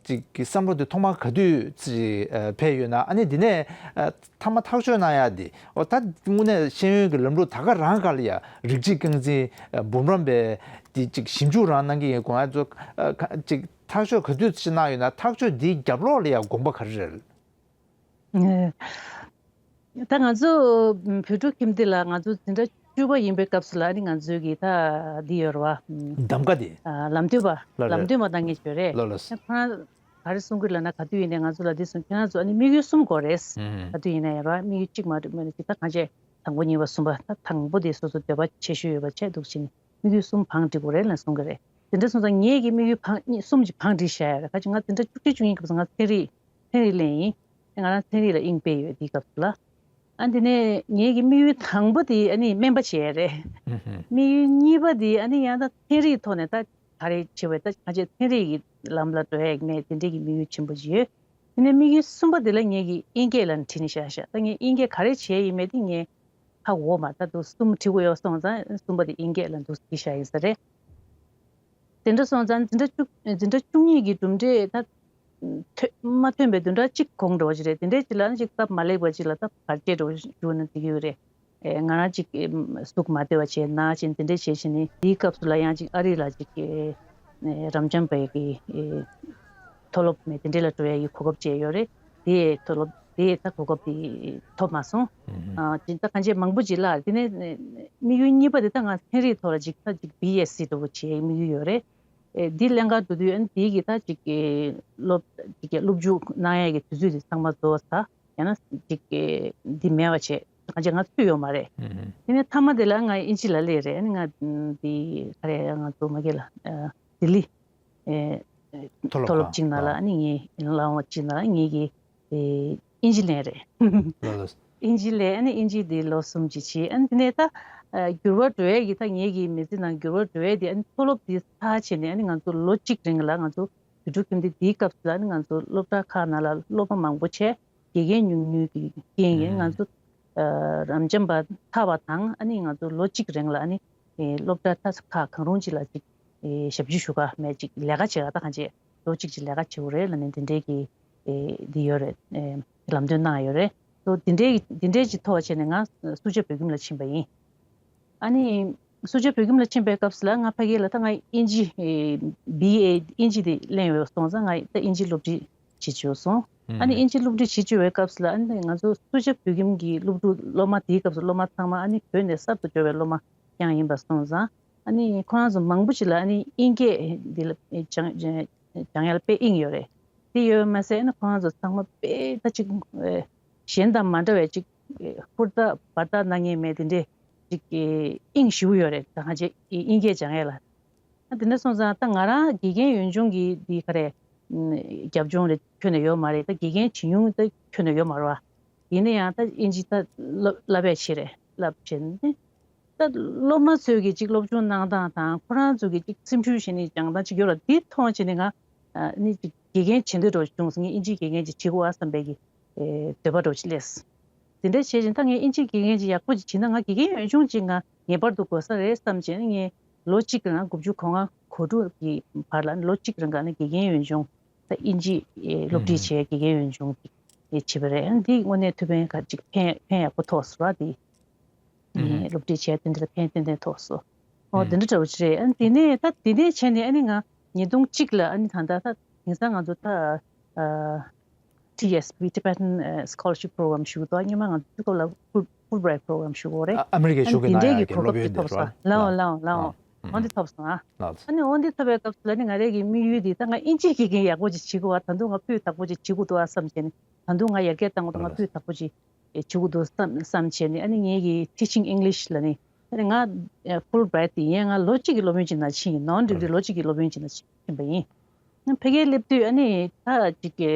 ཅིག་གི་བསམ་བློ་དེ་ཐོག་མར་ག་དུས་ཅིག་ཕེབས་ཡོད་ན། ཨ་ནི་འདི་ནས་མཐའ་མ་ཐག་གཅོད་གནང་ཡ་དེ། འོ་ད་དངོས་གནས་ཤེས་ཡོན་གྱི་ལམ་ལུགས་ད་ག་རང་སྒང་ལ་ཡ་རིགས་གཅིག་རྐང་འཛིན་འབུམ་རམས་པའི་དེ་ཅིག་ཞིབ་འཇུག་རང་གནང་གི་ཡིན་དགོངས་ཡ་ཚོ་ཅིག་ཐག་གཅོད་ག་དུས་ཅིག་གནང་ཡོད་ན། ཐག་གཅོད་འདིའི་རྒྱབ་ལོགས་ལ་ཡ་དགོངས་པ་ག་རེ་རེད། ད་ང་ཚོ་བོད་ཕྲུག་ཁྱིམ་སྡེ་ལ་ང་ཚོ་འཛིན་གྲྭ་བཅུ་པ་ཡིན་པའི་སྐབས་སུ་ལ་ཨ་ནི་ང་ཚོའི་གི་ད་འདི་ཡོད་རེད་བ། གདམ་ག་དེ། ལམ་སྟོན་པ། ལགས་རེད། ལམ་སྟོན་པ་གནང་མཁན་ཞིག་ཡོད་རེད། ལགས་ལགས། ཁོ་རང་ག་རེ་གསུང་གི་ལབ་ན། ག་དུས་ཡིན་ནའི་ང་ཚོ་ལ་འདི་གསུང་། ཁྱེད་རང་ཚོ་ཨ་ནི་དམིགས་ཡུལ་གསུམ་དགོས་རེད། ཨུམ། ག་དུས་ཡིན་ན་ཡང་ར་དམིགས་ཡུལ་གཅིག་མ་གཏོགས་མེད་ན་ཅིག་ད་གང་བྱས་དང་པོ་གཉིས་པ་གསུམ་པ། ད་དང་པོ་དེ་སོ་སོ་འདོད་པ་ཆེ་ཤོས་ཡོད་པ་བྱས་འདུག་ཕྱིན་དམིགས་ཡུལ་གསུམ་བང་སྒྲིག་དགོས་རེད་ལབ་གསུང་གི་རེད། དེ་འདྲ་སོང་ཙང་ངེད་ཀྱིས་དམིགས་ཡུལ་བང་གཉིས་གསུམ་གྱི་བང་སྒྲིག་བཞག་ཡ་རེད། ཁ་ཅིག་ང་འཛིན་གྲྭ་བཅུ་གཅིག་བཅུ་གཉིས་སྐབས་སུ་ང་ཚན་རིག་ཚན་རིག་ལེན་ཡིན། ང་རང་ཚན་རིག་ལ་དབྱིངས་སྤེལ་ཡོད་དེའི་སྐབས་སུ་ལ། ཨ་འདི་ནས་ངེད་ཀྱི་དམིགས་ཡུལ་དང་པོ་དེ་ཨ་ནི་སྨན་པ་བྱེད་ཡ་རེད། ཨུ་ཧུ། དམིགས་ཡུལ་གཉིས་པ་དེ་ཨ་ནི་ཡང་ད་ཚན་རིག་ཐོག་ནས་ད་ག་རེ་བྱེད་པ། ད་ཁ་ཆེ་ཚན་རིག་གི་ལམ་ལ་འགྲོ་ཡ་མེད། དེ་འདྲས་ཀྱི་དམིགས་ཡུལ་ཆེན་པོ་ཅིག་ཡོད། དེ་ནས་དམིགས་ཡུལ་གསུམ་པ་དེ་ལ་ངེད་ཀྱིས་དབྱིན་སྐད་ལ་བྲིས་ནས་བཞག་བཞག་ད་ངས་དབྱིན་སྐད་ག་རེ་བྱས་ཡིན་མེད་དེ་ངས་ཧ་གོ་མ། ད་དུང་གསུམ་བྲིས་དགོས་ཡོད་སོང་ཙང་གསུམ་པ་དེ་དབྱིན་སྐད་ལ་འདུག་བྲིས་བཞག་ཡིན་ས་རེད། དེ་འདྲ་སོང་ཙང་འཛིན་གྲྭ་བཅུ་འཛིན་གྲྭ་བཅུ་གཉིས་ཀྱི་གྲུབ་འབྲས་ད་ཐོན་མ་ཐོན་པའི་བདུན་ཕྲག་གཅིག་གོང་འདྲ་བོ་ཞིག་རེད། དེ་འདྲའི་ཅིག་ལ་ནི་ཅིག་སྟབས་མ་ལེགས་པ་ཅིག་ལ་ད་བར་ཆད་འདྲ་བོ་ཞིག་བྱུང་ན་འགྲིག་གི་ཡོད་རེད། ཨེ་ང་རང་ཅིག་ཨེ་ཟུག་མ་བདེ་བ་བྱས་ན་ཅིག་དེ་འདྲས་བྱས་བྱས་ནས་དེའི་སྐབས་སུ་ལ་ཡང་ཅིག་ཨ་རི་ལ་ཅིག་ཨེ་རབ་འབྱམས་པའི་གི་ཨེ་མཐོ་སློབ་མེད་དེ་འདྲས་ལ་འགྲོ་ཡ་ཡི་གོ་སྐབས་བཅས་ཡོད་རེད། དེའི་མཐོ་སློབ་དེའི་ད་གོ་སྐབས་དེ་ཐོབ་མ་སོང་། ཨ་ཅིག་ད་གང་ཅི་མང་པོ་ཅིག་ལ་དེ་ནས་དམིགས་ཡུལ་གཉིས་པ་དེ་ད་ང་ཚན་རིག་ཐོག་ལ་ཅིག་ད་ཅིག་བི་ཨེས་སི་འདྲ་བོ་བྱེད་དམིགས་ཡུལ་ཡོད་རེད། ཨེ་འདི་ལེན་གར་འགྲོ་དུས་ཨ་ནི་དེའི་གི་ད་ཅིག་གི་སློབ་ཅིག་གི་སློབ་འཇུག་གནང་ཡས་ཀྱི་དུས་ཚོད་དེ་ཚང་མ་རྫོགས་ཚར། ཡང་ན་ཅིག་གི་འདི་མེད་པ་བྱས་གང་བྱས་ང་ཚུད་ཡོད་མ་རེད། དེ་ནས་མཐའ་མ་དེ་ལ་ང་དབྱིན་ཇི་ལ་སླེབས་རེད། ཨ་ནི་ང་འདི་ག་རེ་ང་ཚོ་མ་གི་ལ་ལྡི་ལི་ཨེ་མཐོ་སློབ་མཐོ་སློབ་ཁང་གཅིག་ནང་ལ་ཨ་ནི་ངའི་ལམ་གཅིག་ནང་ལ་ངེད་ཀྱིས་དབྱིན་ཇི་ལེན་རེད། ལགས་ལགས། དབྱིན་ཇི་ལས་ཨ་ནི་དབྱིན་ཇི་དེ་ལོ་གསུམ་ཅིག་བྱས། ཨ་ནི་དེ་ནས་ད་ཨ་འགྱུར་བ་འགྲོ་ཡས་ཀྱི་ད་ངེད་ཀྱི་མི་ཚེ་ནང་འགྱུར་བ་འགྲོ་ཡས་དེ་ཨ་ནི་མཐོ་སློབ་དེ་ཚར་བྱས་ནས་ཨ་ནི་ང་ཚོ་ལོ་གཅིག་རིང་ལ་ང་ཚོ་དུས་འགྲོ་ཁྱིམ་སྡེ་དེའི་སྐབས་སུ་ཨ་ནི་ང་ཚོ་སློབ་གྲྭ་ཁག་ནང་ལ་སློབ་མ་མང་པོ་བྱས་དགེ་རྒན་ཉུང་ཉུང་གི་རྐྱེན་ཡིན། ང་ཚོ་ཨ་རབ་འབྱམས་པ་ཚར་བ་དང་ཨ་ནི་ང་ཚོ་ལོ་གཅིག་རིང་ལ་ཨ་ནི་ཨེ་སློབ་གྲྭ་ད་ཁག་གང་རུང་ཅིག་ལ་ཅིག་ཨེ་ཞབས་ཕྱི་ཞུ་ག་མེད་ཅིག་ལས་ཀ་བྱེད་ག་ད་གང་བྱེད་ལོ་གཅིག་ཅིག་ལས་ཀ་བྱེད་དགོས་རེད་ལབ་ནས་འདི་འདྲའི་གི་ཨེ་འདི་ཡོད་རེད། ཨེ་ལམ་སྟོན་གནང་ཡོད་རེད། སོ་འདི་འདྲའི་འདི་འདྲའི་ཅིག་ཐོག་བྱས་ནས་ང་སུ་ཇཱ་བོད་ཁྱིམ་ལ་ཕྱིན་པ་ཡིན། ཨ་ནི་སུ་ཇཱ་བོད་ཁྱིམ་ལ་ཕྱིན་པའི་སྐབས་སུ་ལ་ང་ཕ་གི་ལ་ད་ང་དབྱིན་ཇི་ཨེ་བི་ཨེ་དབྱིན་ཇི་དེ་ལེན་ཡོད་སོང་ཙང་ང་ད་དབྱིན་ཇི་སློབ་ཁྲིད་བྱེད་བཅུག་སོང་། ཨ་ནི་དབྱིན་ཇི་སློབ་ཁྲིད་བྱེད་བཅུག་པའི་སྐབས་སུ་ལ་ཨ་ནི་ང་ཚོ་སུ་ཇཱ་བོད་ཁྱིམ་གྱི་སློབ་ཕྲུག་སློབ་མ་དེའི་སྐབས་སུ་སློབ་མ་ཚང་མ་ཨ་ནི་བོད་ནས་གསར་དུ་འབྱོར་བའི་སློབ་མ་རྐྱང་ཡིན་པ་སོང་ཙང་ཨ་ནི་ཁོ་རང་ཚོ་མང་པོ་ཞིག་ལ་ཨ་ནི་དབྱིན་སྐད་འདི་ལ་སྦྱང་སྦྱང་ཡ་ལ་དཔེ་དབྱིངས་ཡོད་རེད། དེ་ཡོད་མ་ཟད་ཨ་ནི་ཁོ་རང་ཚོ་ཚང་མ་དཔེ་ད་ཅིག་གཞན་དང་མ་འདྲ་བའི་ཅིག་ཧུར་ཐག་འབད་ཐག་གནང་མཁན་མེད་དེ་འདྲས་ཅིག་དབྱིངས་ཞེ་པོ་ཡོད་རེད། ད་ང་ཚོ་དབྱིན་སྐད་སྦྱང་ཡ་ལ། ཨ་དེ་འདྲ་སོང་ཙང་ད་ང་རང་དགེ་རྒན་ཡོད་ཆུང་གི་འདི་ག་རེ་རྒྱབ་ལྗོངས་རེ་ཁྱོན་ནས་ཡོད་མ་རེད། ད་དགེ་རྒན་བྱེད་མྱོང་ད་ཁྱོན་ནས་ཡོད་མ་རེད་བ། ཡིན་ན་ཡང་ད་དབྱིན་ཇི་ད་བསླབ་བསླབ་པས་ཆེ་རེད་བསླབ་བྱས་ནས། ད་སློབ་མ་ཚོས་ཀྱི་ཅིག་སློབ་སྦྱོང་གནང་སྟངས་དང་ཁོ་རང་ཚོ་གི་ཅིག་སེམས་ཤུགས་ཞིག་ནི་སྦྱང་སྟངས་ཅིག་ཡོད་ལ་འདི་མཐོང་བྱས་ནས་ང་ནི་ཅིག་དགེ་རྒན་བྱེད་འདོད་འགྲོ་བྱུང་སོང་། ངས་དབྱིན་ཇིའི་དགེ་རྒན་ཅིག་བྱེད་དགོས་ཨ་བསམ་པའི་གི་འདོད་པ་འགྲོ་ཅིག་སླེབས། དེ་འདྲ་བྱས་ཙང་ད་ངས་དབྱིན་ཇིའི་དགེ་རྒན་ཅིག་ཡག་པོ་ཅིག་བྱེད་ན་ང་དགེ་རྒན་ཡོད་ཆུང་ཅིག་ང་ངེས་པར་དུ་དགོས་ས་རེད་བསམ་བྱས་ནས་ངས་ལོ་གཅིག་ནང་དགུ་བཅུ་གོ་ལྔ་གོ་དྲུག་གི་བར་ལ་ལོ་གཅིག་རིང་ག་ནས་དགེ་རྒན་ཡོད་ཆུང་ད་དབྱིན་ཇི་སློབ་ཁྲིད་བྱས་དགེ་རྒན་ཡོད་ཆུང་ཅིག་བྱས་པ་རེད། འདི་དངོས་གནས་ཐུགས་ཕན་ཁ་ཅིག་ཕན་ཕན་ཡག་པོ་ཐོགས་སོང་ར། དེ་ཨུ་ཧུམ། སློབ་ཁྲིད་བྱས་དེ་འདྲ་ཕན་ཏན་ཏན་ཐོགས་སོང་། ཨོ་ཨུ་དེ་འདྲ་འདྲ་བོ་ཅིག་རེད། ཨ་དེ་ནས་ད་དེ་ནས་བྱས་ནས་ཨ་ནི་ང་ཉིས་སྟོང་གཅིག་ལ་ཨ་ནི་ད་ལྟ་ད་དེང་སང་ང་ཚོ་ད་ཨ་ཊི་ཨེས་པི་Tibetan Scholarship Program ཞུ་གི་འདུག་སྔོན་མ་ང་ཚོ་དུས་སྐབས་ལ་Full- Fulbright Program ཞུ་གི་ཡོད་རེད། ཨ་ཨ་མི་རི་ཀའི་ཨ་ནི་གཞུང་གིས་དེ་གནང་འདྲའི་ཡག་གི་གོ་སློབ་སྐབས་དེ་ཡོན་ཏན་ཐོབ་རེད་སོང་བ། ལའོ་ལའོ་ལའོ། ཨ་ཨོ་འདི་ཐོབ་སོང་ཨ། ལགས་སོ། ཨ་ནི་ཨོ་འདི་ཐོབ་པའི་སྐབས་སུ་ལ་ནི་ང་རའི་གི་དམིགས་ཡུལ་འདི་ད་ང་དབྱིན་ཇིའི་དགེ་རྒན་ཡག་པོ་ཅིག་བྱེད་དགོས་བ། ད་དུང་ང་སྤུས་དག་པོ་ཅིག་བྱེད་དགོས་འདུག་ཨ་བསམ་བྱས་ནས་ད་དུང་ང་ཡར་རྒྱས་གཏང་དགོས་འདུག་ང་སྤུས་དག་པོ་ཅིག་བྱེད་དགོས་འདུག་བསམ་བསམ་བྱས་ནས་ཨ་ནི་ངའི་གི་Teaching English ལ་ནི་ཨ་ནི་ང་Fulbright དེ་ཡིན་ང་ལོ་གཅིག་གི་སློབ་ཡོན་ཅིག་ནང་ཕྱིན་ཡིན། Non degree ལོ་གཅིག་གི་སློབ་ཡོན་ཅིག་ནང་ཕྱིན་པ་ཡིན། ཕ་གིར་སླེབས་དུས་ཨ་ནི་ད་ཅིག་གི་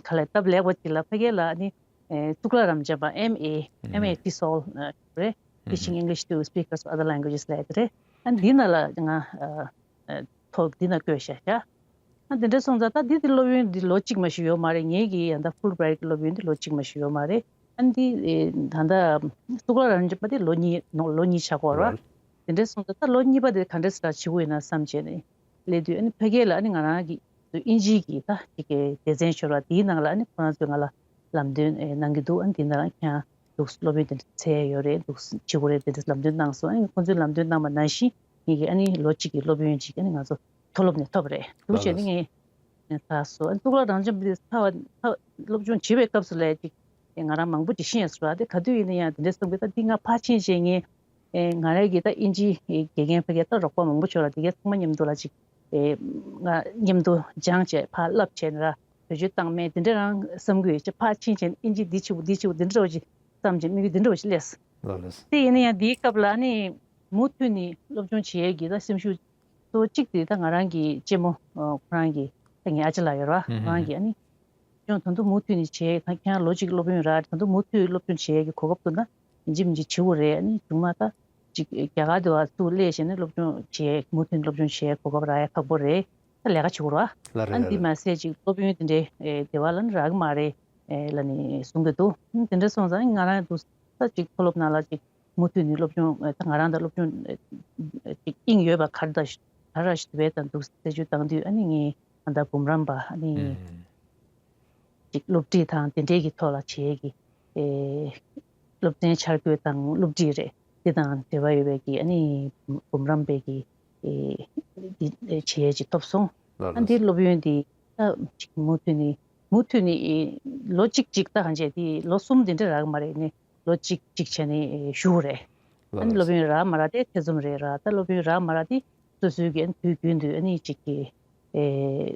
ག་ལ་སྟབས་ལེགས་པ་ཅིག་ལ་ཕ་གི་ལ་ཨ་ནི་གཙུག་ལག་རབ་འབྱམས་པ་M A M A TESOL རེད། Teaching English to Speakers of Other Languages ལབ་ཡ་དེ་རེད། ཨ་ནི་འདི་ནང་ལ་ང་ཐོག་འདི་ནང་བསྐོས་བཞག་བཞག་ཨ་འདི་འདྲ་སོང་ཙང་ད་འདི་འདི་སློབ་ཡོན་འདི་ལོ་གཅིག་མ་ཞིག་ཡོད་མ་རེད། ངེད་ཀྱི་ཡང་ད་Fulbright གི་སློབ་ཡོན་འདི་ལོ་གཅིག་མ་ཞིག་ཡོད་མ་རེད། ཨ་འདི་ད་ལྟ་གཙུག་ལག་རབ་འབྱམས་པ་འདི་ལོ་གཉིས་ནོ་ལོ་གཉིས་ཆགས་ཀྱི་ཡོད་རེད་བ། དེ་འདྲ་སོང་ཙང་ད་ལོ་གཉིས་པ་དེ་ག་འདྲ་སེ་ར་བྱེད་དགོས་ཡིན་ན་བསམ་བྱས་ནས་སླེབས་དུས་ཨ་ནི་ཕ་གི་ལ་ཨ་ནི་ང་རང་གི་དབྱིན་ཇིའི་གི་ད་ཅིག་གི་སྡེ་ཚན་ཤོར་བ་དེའི་ནང་ལ་ཨ་ནི་ཁོ་རང་ཚོས་ང་ལ་ལམ་སྟོན་ཨེ་གནང་གི་འདུག་ཨ་ནི་དེ་ནང་ལ་ཁྱེད་རང་འདུག་སློབ་ཡོན་དེ་འདྲ་འཚོལ་ཡ་ཡོད་རེད། འདུག་བྱེད་དགོས་རེད། དེ་འདྲ་ལམ་སྟོན་གནང་སོང་། ཨ་ནི་ཁོ་ཚོས་ལམ་སྟོན་གནང་བ་ནང་བཞིན་ངེད་ཀྱི་ཨ་ནི་ལོ་གཅིག་གི་སློབ་ཡོན་ཅིག་ཨ་ནི་ང་ཚོ་མཐོ་སློབ་ནས་ཐོབ་རེད། འདུག་བྱས་ནས་ངས་ད་སོ་ཨ་ནི་གཙུག་ལག་རབ་འབྱམས་པ་དེ་ཚར་བ་ཚར་སློབ་སྦྱོང་བྱེད་པའི་སྐབས་སུ་ལས་ཅིག་ང་རང་མང་པོ་ཅིག་ཤེས་ཡ་སོང་ར། དེ་ག་དུས་ཡིན་ན་ཡང་དེ་འདྲ་བསམ་གི་ད་འདི་ང་ཕར་ཕྱིན་བྱས་ངས་ཨེ་ང་རང་གི་ད་དབྱིན་ཇིའི་དགེ་རྒན་ཕ་གི་ད་རོགས་པ་མང་པོ་ཡོད་ར། དེ་གའི་ཚང་མ་མཉམ་དུ་ལ་ཅིག་ཨེ་ང་མཉམ་དུ་སྦྱངས་བྱས་ཕར་བསླབ་བྱས་ནས་ར་བེད་སྤྱོད་བཏང་མེད་དེ་འདྲ་རང་བསམ་གི་ཡོད་ཅེ། ཕར་ཕྱིན་བྱས་ནས་དབྱིན་ཇི་འདི་བྱེད་དགོས་འདི་བྱེད་དགོས་འདི་འདྲ་བ་ཅིག་བསམ་བྱས་དམིགས་ཡུལ་འདི་འདྲ་བ་ཅིག་སླེབས། ལགས་ལགས། དེ་ཡིན་ན་ཡང་འདིའི་སྐབས་ལ་ནི་མུ་མཐུད་ནས་སློབ་སྦྱོང་བྱེད་ཡས་ཀྱི་ད་སེམས་ཤུགས་གཙོ་བོ་གཅིག་དེ་ད་ང་རང་གི་གཅེན་མོ་ཁོ་རང་གི་ད་ངའི་ཨ་ཅག་ལགས་ཡོད་ར། ཁོ་རང་གི་ཨ་ནི་སྦྱོང་ད་དུང་མུ་མཐུད་ནས་བྱས་ད་ཁྱེད་རང་ལོ་གཅིག་སློབ་ཡོན་རག་ད་དུང་མུ་མཐུད་སློབ་སྦྱོང་བྱེད་ཡས་ཀྱི་གོ་སྐབས་འདུག་ན་ཡིན་གཅིག་མིན་གཅིག་བྱེད་དགོས་རེད། ཨ་ནི་བྱུང་མ་ད་ཅིག་རྒྱ་གར་དུ་བ་ཚུར་སླེབས་བྱས་ནས་སློབ་སྦྱོང་བྱེད་མུ་མཐུད་སློབ་སྦྱོང་བྱེད་གོ་སྐབས་རག་ཡ་ཁག་པོ་རེད། ད་ལས་ཀ་བྱེད་དགོས་ར། ལ་རེད་ཨ་ནི་ལ་འདི་རེད། མ་ཟད་ཅིག་སློབ་ཡོན་དེ་འདྲའི་ཨེ་སྡེ་བ་ལ་ནི་རག་གི་མ་རེད། ཨེ་ལ་ནི་གསུང་གི་འདུག་ཨ་ནི་དེ་འདྲ་སོང་ཙང་ང་རང་འདུག་ད་ཅིག་མཐོ་སློབ་ནང་ལ་ཅིག་མུ་མཐུད་ནས་སློབ་སྦྱོང་ཨེ་ད་ང་རང་ད་སློབ་སྦྱོང་ཨེ་ཅིག་དབྱིངས་ཡོད་པ་ག་རེ་ད་ག་རེ་ར་ཞིག་དེ་བས་ད་འདུག་རྩད་གཅོད་བཏང་དུས་ཨ་ནི་ངས་ད་ལྟ་འབུམ་རམས་པ་ཨ་ནི་ཨུམ། ཅིག་སློབ་ཁྲིད་དང་དེ་འདྲའི་གི་ཐོག་ལ་བྱེད་ཀྱི་ཨེ་སློབ་ཚན་འཆར་འགོད་དང་སློབ་ཁྲིད་རེད། དེ་དང་འབྲེལ་བ་ཡོད་པའི་གི་ཨ་ནི་འབུམ་རམས་པའི་གི་ཨེ་འདི་བྱེད་ཡས་ཅིག་ཐོབ་སོང་། ལགས་ཨ་ལགས། འདི་སློབ་ཡོན་འདི་ད་ཅིག་མུ་མཐུད་ནས་མུ་མཐུད་ནས་ཨེ་ལོ་གཅིག་ཅིག་ད་གང་བྱས་དེ་ལོ་གསུམ་དེ་འདྲ་རག་གི་མ་རེད། ནི་ལོ་གཅིག་ཅིག་བྱས་ནས་ཨེ་ཞུ་དགོས་རེད། ལགས་ཨ་ནི་ལགས། སློབ་ཡོན་རག་མ་རག་དེ་ཐེ་ཚོམ་རེད་ར། ད་སློབ་ཡོན་རག་མ་རག་དེ་ སོ་སོའི་གི་ཨ་ནི་དུས་རྒྱུན་དུ་ཨ་ནི་གཅིག་གི་ཨེ་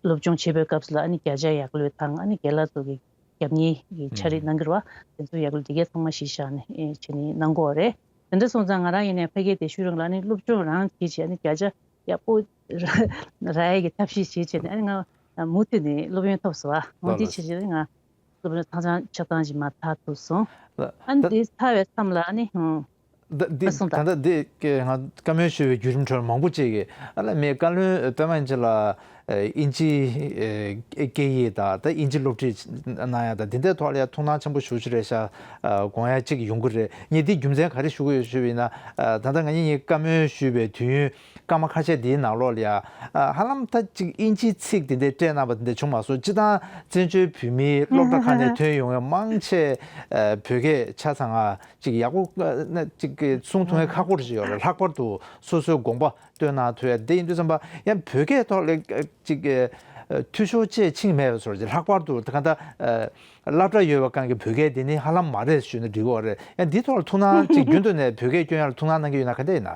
སློབ་སྦྱོང་བྱེད་པའི་སྐབས་སུ་ལ་ཨ་ནི་བརྒྱ་ཆ་ཡག་ལོས་དང་ཨ་ནི་རྒན་ལགས་ཚོ་གི་རྒྱབ་གཉེར་གྱི་ཕྱག་རིས་གནང་གི་རེད་བ། དེ་ཚོ་ཡག་ལོས་དེ་གས་ཚང་མ་གཞི་བཞག་ནས་ཨེ་བྱས་ནས་གནང་གི་ཡོད་རེད། དེ་འདྲ་སོང་ཙང་ང་རང་ཡིན་ནའི་ཕ་གིའི་དེ་ཤུལ་རིང་ལ་ཨ་ནི་སློབ་སྦྱོང་རང་བྱེད་བྱས་ཨ་ནི་བརྒྱ་ཆ་ཡག་པོ་རག་ཡས་ཀྱི་ཐབས་ཤེས་བྱེད་བྱས་ནས་ཨ་ནི་ང་མུ་མཐུད་ནས་སློབ་ཡོན་ཐོབ་སོང་བ། འོ་ལགས་འདི་ལགས། བྱེད་བྱས་ནས་ང་སློབ་སྦྱོང་ཐང་ཆང་ཆ་ཚང་ཞིག་མ་ཐག་ཐུབ་སོང་། ལགས། ཨ་ནི་ད་འདི་ཚར་བའི་མཚམས་ལ་ཨ་ནི་ཧུང་། ད་འདི་ཨ་སོང་ད། ད་ལྟ་འདི་ང་བཀའ་མོལ་ཞུ་བའི་བརྒྱུད་རིམ་ཁྲོད་མང་པོ་ཅིག་གིས་ཨ་ལ་མི་བཀའ་བློན་པད་མ་ཨིན་ཇི་ལགས་ཨིན་ཇི་སྐད་ཡིག་དང་ད་ཨིན་ཇི་སློབ་ཁྲིད་གནང་ཡ་དང་འདི་འདྲའི་ཐོག་ལ་ཡ་ཐུགས་སྣང་ཆེན་པོ་ཞེ་པོ་ཅིག་རེད་ཤག་དགོངས་ཡ་ཅིག་ཡོང་གི་རེད། ངས་འདི་རྒྱུ་མཚན་ག་རེ་ཞུ་གི་ཡོད་ཞུས་པ་ཡིན་ན་ད་ལྟ་ང་གཉིས་བཀའ་མོལ་ཞུས་པའི་དུས་ཡུན་སྐར་མ་ཁ་ཤས་འདིའི་ནང་ལོགས་ལ་ཡ། ཨ་ཧ་ལམ་ད་ཅིག་ཨིན་ཇིའི་ཚིག་དེ་འདྲའི་སྤྲད་གནང་བ་དེ་འདྲ་བྱུང་མ་སོང་། སྤྱིར་བཏང་བཙན་བྱོལ་བོད་མིའི་སློབ་གྲྭ་ཁག་ནས་ཐོན་ཡོང་བའི་མང་ཆེ་ཨ་བོད་སྐད་ཆ་ཚང་ང་ཅིག་ཡག་པོ་ཨ་ན་ཅིག་གི་གསུང་ཐུབ་མཁན་ཁག་པོ་ཞིག་ཡོད་རེད། ལྷག་པར་དུ་སོ་སོའི་དགོངས་པ་བཏོན་གནང་ཐུབ་ཡ་དེ་ཡིན་དུས་ཙམ་པ་ཡང་བོད་སྐད་ཐོག་ལ་ཨ་ཅིག་གི་ཨ་འཐུས་ཤོར་ཅིག་ཕྱིན་མེད་པའི་བཟོ་འདྲ་ཅིག་ལྷག་པར་དུ་ད་ག་ད་ཨ་སློབ་གྲྭ་ཡོད་པའི་སྒང་གི་བོད་སྐད་དེ་ནི་ཧ་ལམ་མ་རེད་ཞུས་ན་འགྲིག་གི་རེད། ཡང་འདི་ཐོག་ལ་ཐུགས་སྣང་ཅིག་རྒྱུན་དུ་ནས་བོད་སྐད་སྐྱོན་ཡ་ལ་ཐུགས་སྣང་གནང་གི་ཡོད་ན་ག་འདྲ་ཡིན་ན།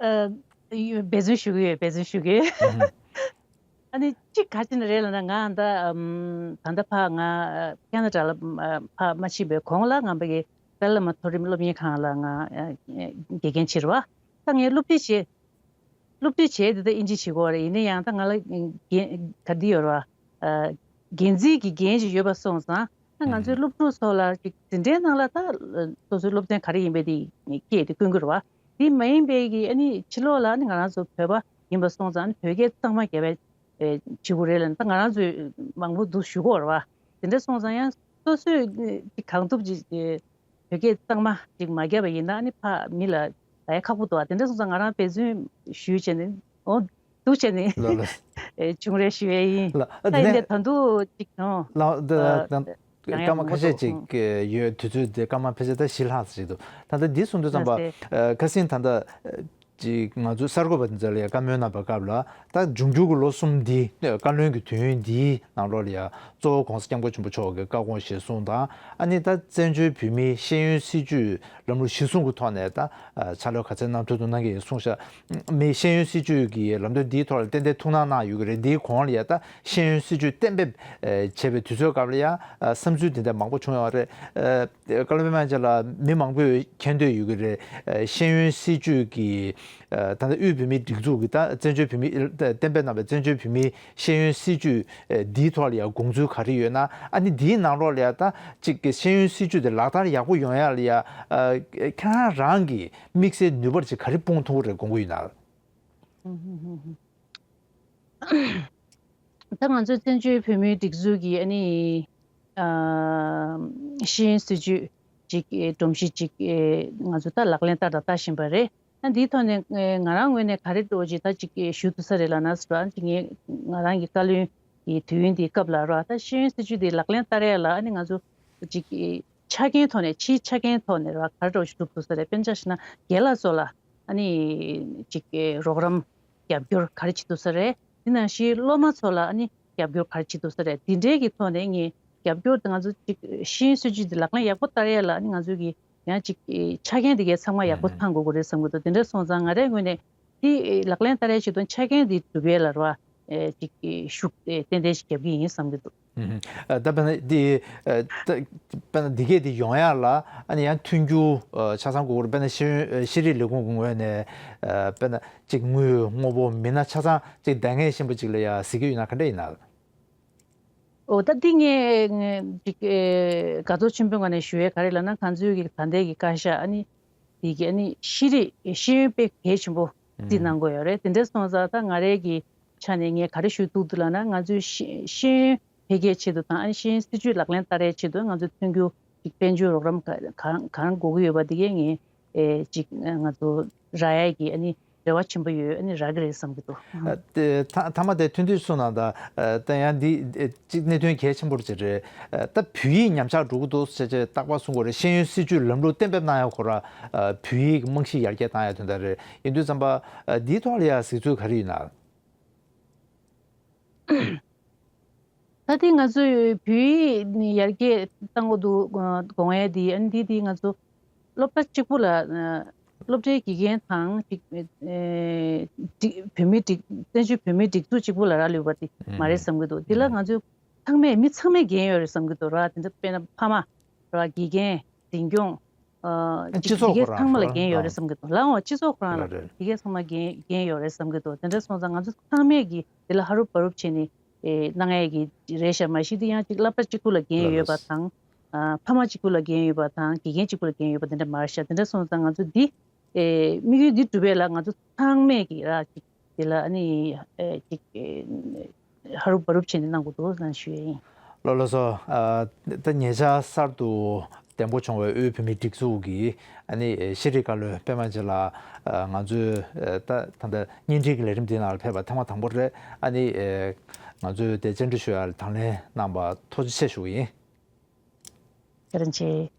ཨ། ཡོད། འབད་བརྩོན་ཞུ་གི་ཡོད། འབད་བརྩོན་ཞུ་གི་ཡོད། ཨ་ནི་གཅིག་ག་ཅི་ནས་རེད་ལབ་ན་ང་ད་ཨམ་ད་ལྟ་ཕ་ང་ཨ་ཁ་ན་ཌ་ལ་ཨ་ཕ་མ་ཕྱིན་པའི་གོང་ལ་ང་ཕ་གི་ཏཱ་ལའི་བླ་མ་མཐོ་རིམ་སློབ་གཉེར་ཁང་ལ་ང་ཨ་དགེ་རྒན་བྱས་རེད་བ། ད་ངས་སློབ་ཁྲིད་བྱས། སློབ་ཁྲིད་བྱས་དེ་ད་ཨིན་ཇི་བྱེད་དགོས་རེད། ཡིན་ན་ཡང་ད་ང་ལ་འགན་ག་འདི་ཡོད་རེད་བ། ཨ་འགན་འཛིན་གྱི་འགན་ཞིག་ཡོད་པ་སོང་ཙང་ད་ང་ཚོའི་སློབ་ཕྲུག་ཚོ་ལ་ཅིག་འཛིན་གྲྭའི་ནང་ལ་ད་སོ་སོའི་སློབ་ཚན་ག་རེ་ཡིན་པའི་དེ་སྐད་དེ་བསྐུལ་གྱི་རེད་བ། དེ་མ་ཡིན་པའི་གི་ཨ་ནི་ཕྱི་ལོགས་ལ་ཨ་ནི་ང་རང་ཚོ་བོད་པ་ཡིན་པ་སོང་ཙང་ཨ་ནི་བོད་སྐད་གཙང་མ་རྒྱབ་པའི་ཨེ་བྱེད་དགོས་རེད་ལབ་ནས་ད་ང་རང་ཚོས་མང་པོ་འདུག་ཞུ་གི་ཡོད་རེད་བ། དེ་འདྲ་སོང་ཙང་ཡང་སོ་སོས་ཨེ་གང་ཐུབ་ཅིག་ཨེ་བོད་སྐད་གཙང་མ་ཅིག་མ་བརྒྱབ་པ་ཡིན་ན་ཨ་ནི་ཕ་མི་ལ་ལ་ཡ་ཁག་པོ་འདུག་བ། དེ་འདྲ་སོང་ཙང་ང་རང་འབད་བརྩོན་ཞུས་བྱས་ནས་འོ་འདུག་བྱས་ནས་ལ་ལ། ཨེ་བྱུང་རེད་ཞུ་ཡས་ཡིན། ལ་ཨ་ད་དེ་ཡིན་ནས་ཏེ་ད་དུང་ཅིག་ཨོ་ལ་ཨ་ད་ཨ་ད་ཡང་སྐར་མ་ཡང་ཁ་མང་པོ་ཤས་འདུག་ཅིག་ཨོ་ཡོད། དུས་ཚོད་དེ་སྐར་མ་ཕལ་ཆེར་ད་བཞི་ལྷག་ཙམ་ཞིག་འདུག་ད་ལྟ་འདི་གསུང་དུས་ཙམ་པ་ལགས་སེ། ཨ་ཁ་སང་ད་ལྟ་ཅིག་ང་ཚོའི་གསར་འགོད་པ་འདི་ཚོ་ལ་ཡང་བཀའ་མོལ་གནང་པའི་སྐབས་ལ་ད་འབྱུང་འགྱུར་གྱི་ལོ་གསུམ་འདི་བཀའ་བློན་གྱི་དུས་ཡུན་འདིའི་ནང་ལོགས་ལ་ཡང་གཙོ་བོ་༸གོང་ས་༸སྐྱབས་མགོན་ཆེན་པོ་མཆོག་གི་བཀའ་དགོངས་གཞིར་བཟུང་དང་ཨ་ནི་ད་བཙན་བྱོལ་བོད་མིའི་ཤེས་ཡོན་སྲིད་བྱུས་ལམ་ལུགས་གཞིར་བཟུང་གི་ཐོག་ནས་ད་ཕྱག་ལས་ག་ཚད་གནང་ཐུབ་འདུག་གནང་གི་ཡིན་གསུངས་ཤག་མི་ཤེས་ཡོན་སྲིད་བྱུས་ཀྱི་ལམ་སྟོན་འདིའི་ཐོག་ལ་ཏན་ཏན་ཐུགས་སྣང་གནང་ཡོད་ཀྱི་རེད། འདིའི་གོང་ལ་ཡང་ད་ཤེས་ཡོན་སྲིད་བྱུས་གཏན་འབེབས་བྱས་པའི་དུས་ཚོད་སྐབས་ལ་ཡང་བསམ་ཚུལ་དེ་འདྲ་མང་པོ་བྱུང་ཡོད་རེད། བཀའ་བློན་པད་མ་ལགས་མི་མང་པོས་མཁྱེན་འདོད་ཡོད་ཀྱི་རེད། ཤེས་ཡོན་སྲིད་བྱུས་ཀྱི་ད་ལྟ་དབུས་བོད་མིའི་སྒྲིག་འཛུགས་ཀྱི་ད་བཙན་བྱོལ་བོད་མི་གཏན་འབེབས་གནང་བའི་བཙན་བྱོལ་བོད་མིའི་ཤེས་ཡོན་སྲིད་བྱུས་འདིའི་ཐོག་ལ་ཡང་དགོངས་ཚུལ་ག་རེ་ཡོད་ན། ཨ་ནི་འདིའི་ནང་ལོགས་ལ་ཡང་ད་ཅིག་གི་ཤེས་ཡོན་སྲིད་བྱུས་དེ་ལག་བསྟར་ཡག་པོ་ཡོང་ཡག་ལ་ཡང་ཁྱེད་རང་རང་གི་དམིགས་བསལ་ནུས་པར་ཅིག་ག་རེ་སྤུངས་ཐུབ་ཀྱི་རེད་དགོངས་ཀྱི་ཡོད་ན། ད་ང་ཚོའི་བཙན་བྱོལ་བོད་མིའི་སྒྲིག་འཛུགས་ཀྱི་ཨ་ནི་ཨ་ཤེས་ཡོན་སྲིད་བྱུས་ཅིག་སྒྲོམ་གཞི་ཅིག་ང་ཚོ་ད་ལག་ལེན་བསྟར་དང་བསྟར་བཞིན་པ་རེད། ཨ་འདིའི་ཐོག་ནས་ང་རང་ངོས་ནས་ག་རེ་འགྲོ་ཅིག་ད་ཅིག་ཞུ་ཐུབ་ས་རེད་ལབ་ན་ཟེར་བ་ཅིག་ངས་ང་རང་གི་བཀའ་བློན་གྱི་དུས་ཡུན་དེའི་སྐབས་ལ་ར་ད་ཤེས་ཡོན་སྲིད་བྱུས་དེ་ལག་ལེན་བསྟར་ཡ་ལ་ཨ་ནི་ང་ཚོ་ཅིག་ཆ་རྐྱེན་ཐོག་ནས་ཕྱིའི་ཆ་རྐྱེན་ཐོག་ནས་ར་ག་རེ་འགྲོ་ཞིག་སྒྲུབ་ཐུབ་ས་རེད། དཔེར་ན་ཆ་བཞག་ན་རྒན་ལགས་ཚོ་ལ་ཨ་ནི་ཅིག་རོགས་རམ་རྒྱབ་སྐྱོར་ག་རེ་བྱེད་ཐུབ་ས་རེད། དེ་ནང་བཞིན་སློབ་མ་ཚོ་ལ་ཨ་ནི་རྒྱབ་སྐྱོར་ག་རེ་བྱེད་ཐུབ་ས་རེད། དེ་འདྲའི་གི་ཐོག་ནས་ངས་རྒྱབ་སྐྱོར་དེ་ང་ཚོ་ཅིག་ཤེས་ཡོན་སྲིད་བྱུས་དེ་ལག་ལེན་ཡག་པོ་བསྟར་ཡས་ལ་ཨ་ནི་ང་ཚོ་གི་ཡང་ཅིག་ཆ་རྐྱེན་དེ་གའི་ཚང་མ་ཡག་པོ་ཚང་དགོས་ཀྱི་རེད་བསམ་གྱི་འདུག་དེ་འདྲ་སོང་ཙང་ང་རའི་ངོས་ནས་དེ་ལག་ལེན་བསྟར་ཡས་ཆེད་དུ་ཆ་རྐྱེན་དེ་སྒྲུབ་ཡས་ལ་ར་ཅིག་ཤུགས་ཏན་ཏན་ཞིག་རྒྱབ་ཀྱི་ཡིན་བསམ་གྱི་འདུག་ཨ་ད་དཔེར་ན་འདི་ཨ་ད་དཔེར་ན་འདི་གས་འདི་ཡོང་ཡག་ལ་ཨ་ནི་ཡང་མཐུན་འགྱུར་ཨ་ཆ་ཚང་དགོས་ཀྱི་རེད། དཔེར་ན་ཤེས་ཡོན་ཤེས་རིག་ལས་ཁུངས་ཀྱི་ངོས་ནས་ཨ་དཔེར་ན་ཅིག་དངུལ་དངོས་པོ་མི་སྣ་ཆ་ཚང་ཅིག་འདང་ངེས་ཤེས་པོ་ཅིག་ལ་ཡ་གཟིགས་ཀྱི་ཡོད་ན་ག་འདྲ་ཡིན་ན། འོ་ད་འདི་ངས་ཅིག་ཨེ་དགའ་ཚོར་ཆེན་པོའི་ངང་ནས་ཞུ་ཡས་ག་རེ་ལབ་ན་ང་ཚོའི་གི་ད་ལྟའི་གི་བཀའ་ཤག་ཨ་ནི་འདི་གི་ཨ་ནི་ཤེས་རིག་ཤེས་ཡོན་དཔེ་གལ་ཆེན་པོ་བརྩིས་གནང་དགོས་ཡོད་རེད། དེ་འདྲ་སོང་ཙང་ད་ང་རའི་གི་ཆ་ནས་ངས་ག་རེ་ཞུ་ཐུབ་འདུག་ལབ་ན་ང་ཚོའི་ཤེས་ཤེས་ཡོན་འཕེལ་རྒྱས་ཆེད་དུ་དང་ཨ་ནི་ཤེས་ཡོན་སྲིད་བྱུས་ལག་ལེན་བསྟར་ཡས་ཆེད་དུ་ང་ཚོ་མཐུན་འགྱུར་ཅིག་དཔལ་འབྱོར་རོགས་རམ་ག་གང་གང་དགོས་ཀྱི་ཡོད་པ་འདི་གས་ངས་ཨེ་ཅིག་ང་ཚོ་རག་ཡས་ཀྱི་ཨ་ནི་རེ་བ་ཆེན་པོ་ཡོད། ཨ་ནི་རག་གི་རེད་བསམ་གྱི་འདུག་ཨ་དེ་ཐ་མ་དེ་ཐུང་ཐུང་གསུངས་གནང་དང་། ཨ་ད་ཡང་འདི་ཨེ་གཅིག་གནད་དོན་གལ་ཆེན་པོ་ཅིག་རེད། ཨ་ད་བོད་ཡིག་ཉམས་ཆག་འགྲོ་གི་འདུག་ཟེར་བྱས་རྟག་པར་གསུང་གི་རེད། ཤེས་ཡོན་སྲིད་བྱུས་ལམ་ལུགས་གཏན་འབེབས་གནང་ཡ་ཁོ་ར་ཨ་བོད་ཡིག་རྨང་གཞི་ཡར་རྒྱས་བཏང་ཡ་དོན་དག་རེད། ཡིན་དུས་ཙམ་པ་ཨ་འདིའི་ཐོག་ལ་ཡ་གཟིགས་ཚུལ་ག་རེ་ཡོད་ན། ད་ལྟའི་ང་ཚོས་བོད་ཡིག་ནི་ཡར་རྒྱས་བཏང་གི་འདུག་དགོངས་ཡ་འདི་ཨ་ནི་འདི་འདི་ང་ཚོ་སློབ་གྲྭ་གཅིག་པུ་ལ་ སློབ་གྲྭའི་དགེ་རྒན་དང་ཅིག་ཨེ་སྒྲིག་བོད་མིའི་སྒྲིག་བཙན་བྱོལ་བོད་མིའི་སྒྲིག་འཛུགས་གཅིག་པུ་ལ་རག་ལུས་པ་དེ་མ་རེད་བསམ་གྱི་འདུག་དེ་ལ་ང་ཚོས་ཚང་མས་མི་ཚང་མས་འགན་ཡོད་རེད་བསམ་གྱི་འདུག་ར། དེ་འདྲ་དཔེར་ན་ཕ་མ་ར། དགེ་རྒན། འཛིན་སྐྱོང་། ཨ་སྤྱི་ཚོགས་ཅིག་དེ་གས་ཚང་མ་ལ་འགན་ཡོད་རེད་བསམ་གྱི་འདུག་ལའང་སྤྱི་ཚོགས་ཁོ་རང་ལ་རེད་རེད། དེ་གས་ཚང་མ་འགན་འགན་ཡོད་རེད་བསམ་གྱི་འདུག་དེ་འདྲ་སོང་ཙང་ང་ཚོ་ཚང་མས་ཀྱི་དེ་ལ་ཧ་རུབ་བ་རུབ་བྱས་ནས་ཨེ་གནང་ཡས་ཀྱི་རེད་ཤག་མ་གཞི་དེ་ཡང་ཅིག་བསླབ་པ་གཅིག་པུ་ལ་འགན་ལ་ཡོད་པ་ལགས། དང་། ཨ་ཕ་མ་གཅིག་པུ་ལ་འགན་ཡོད་པ་དང་དགེ་རྒན་གཅིག་པུ་ལ་འགན་ཡོད་པ་དེ་འདྲ་མ་རེད་ཤག་དེ་འདྲ་སོང་ཙང་ང་ཚོ་འདི་ཨེ་དམིགས་ཡུལ་འདི་འགྲུབ་པ་ལ་ང་ཚོ་ཚང་མས་ཀྱི་ར་ཅིག་དེ་ལ་ཨ་ནི་ཨེ་ཅིག་ཨེ་ཧ་རུབ་བ་རུབ་བྱས་ནས་གནང་དགོས་འདུག་ཟེར་ཞུ་ཡས་ཡིན། ལགས་ལགས་སོ། ཨ་ད་ཉེ་ཆར་གསར་དུ་འདེམས་བསྐོ་བྱུང་བའི་དབུས་བོད་མིའི་སྒྲིག་འཛུགས་ཀྱི་ཨ་ནི་ཤེས་རིག་བཀའ་བློན་པད་མ་རྗེ་ལགས། ཨ་ང་ཚོས་ཨ་ད་ད་ལྟ་བརྙན་འཕྲིན་གྱི་ལས་རིམ་འདི་ནང་ལ་ཕེབས་པ་ཐེངས་མ་དང་པོ་རེད། ཨ་ནི་ཨེ་ང་ཚོས་དེ་བཅར་འདྲི་ཞུ་ཡ་ལ་དང་ལེན་གནང་བར་ཐུགས་རྗེ་ཆེ་ཞུ་གི་ཡིན། བཀའ་དྲིན་ཆེ།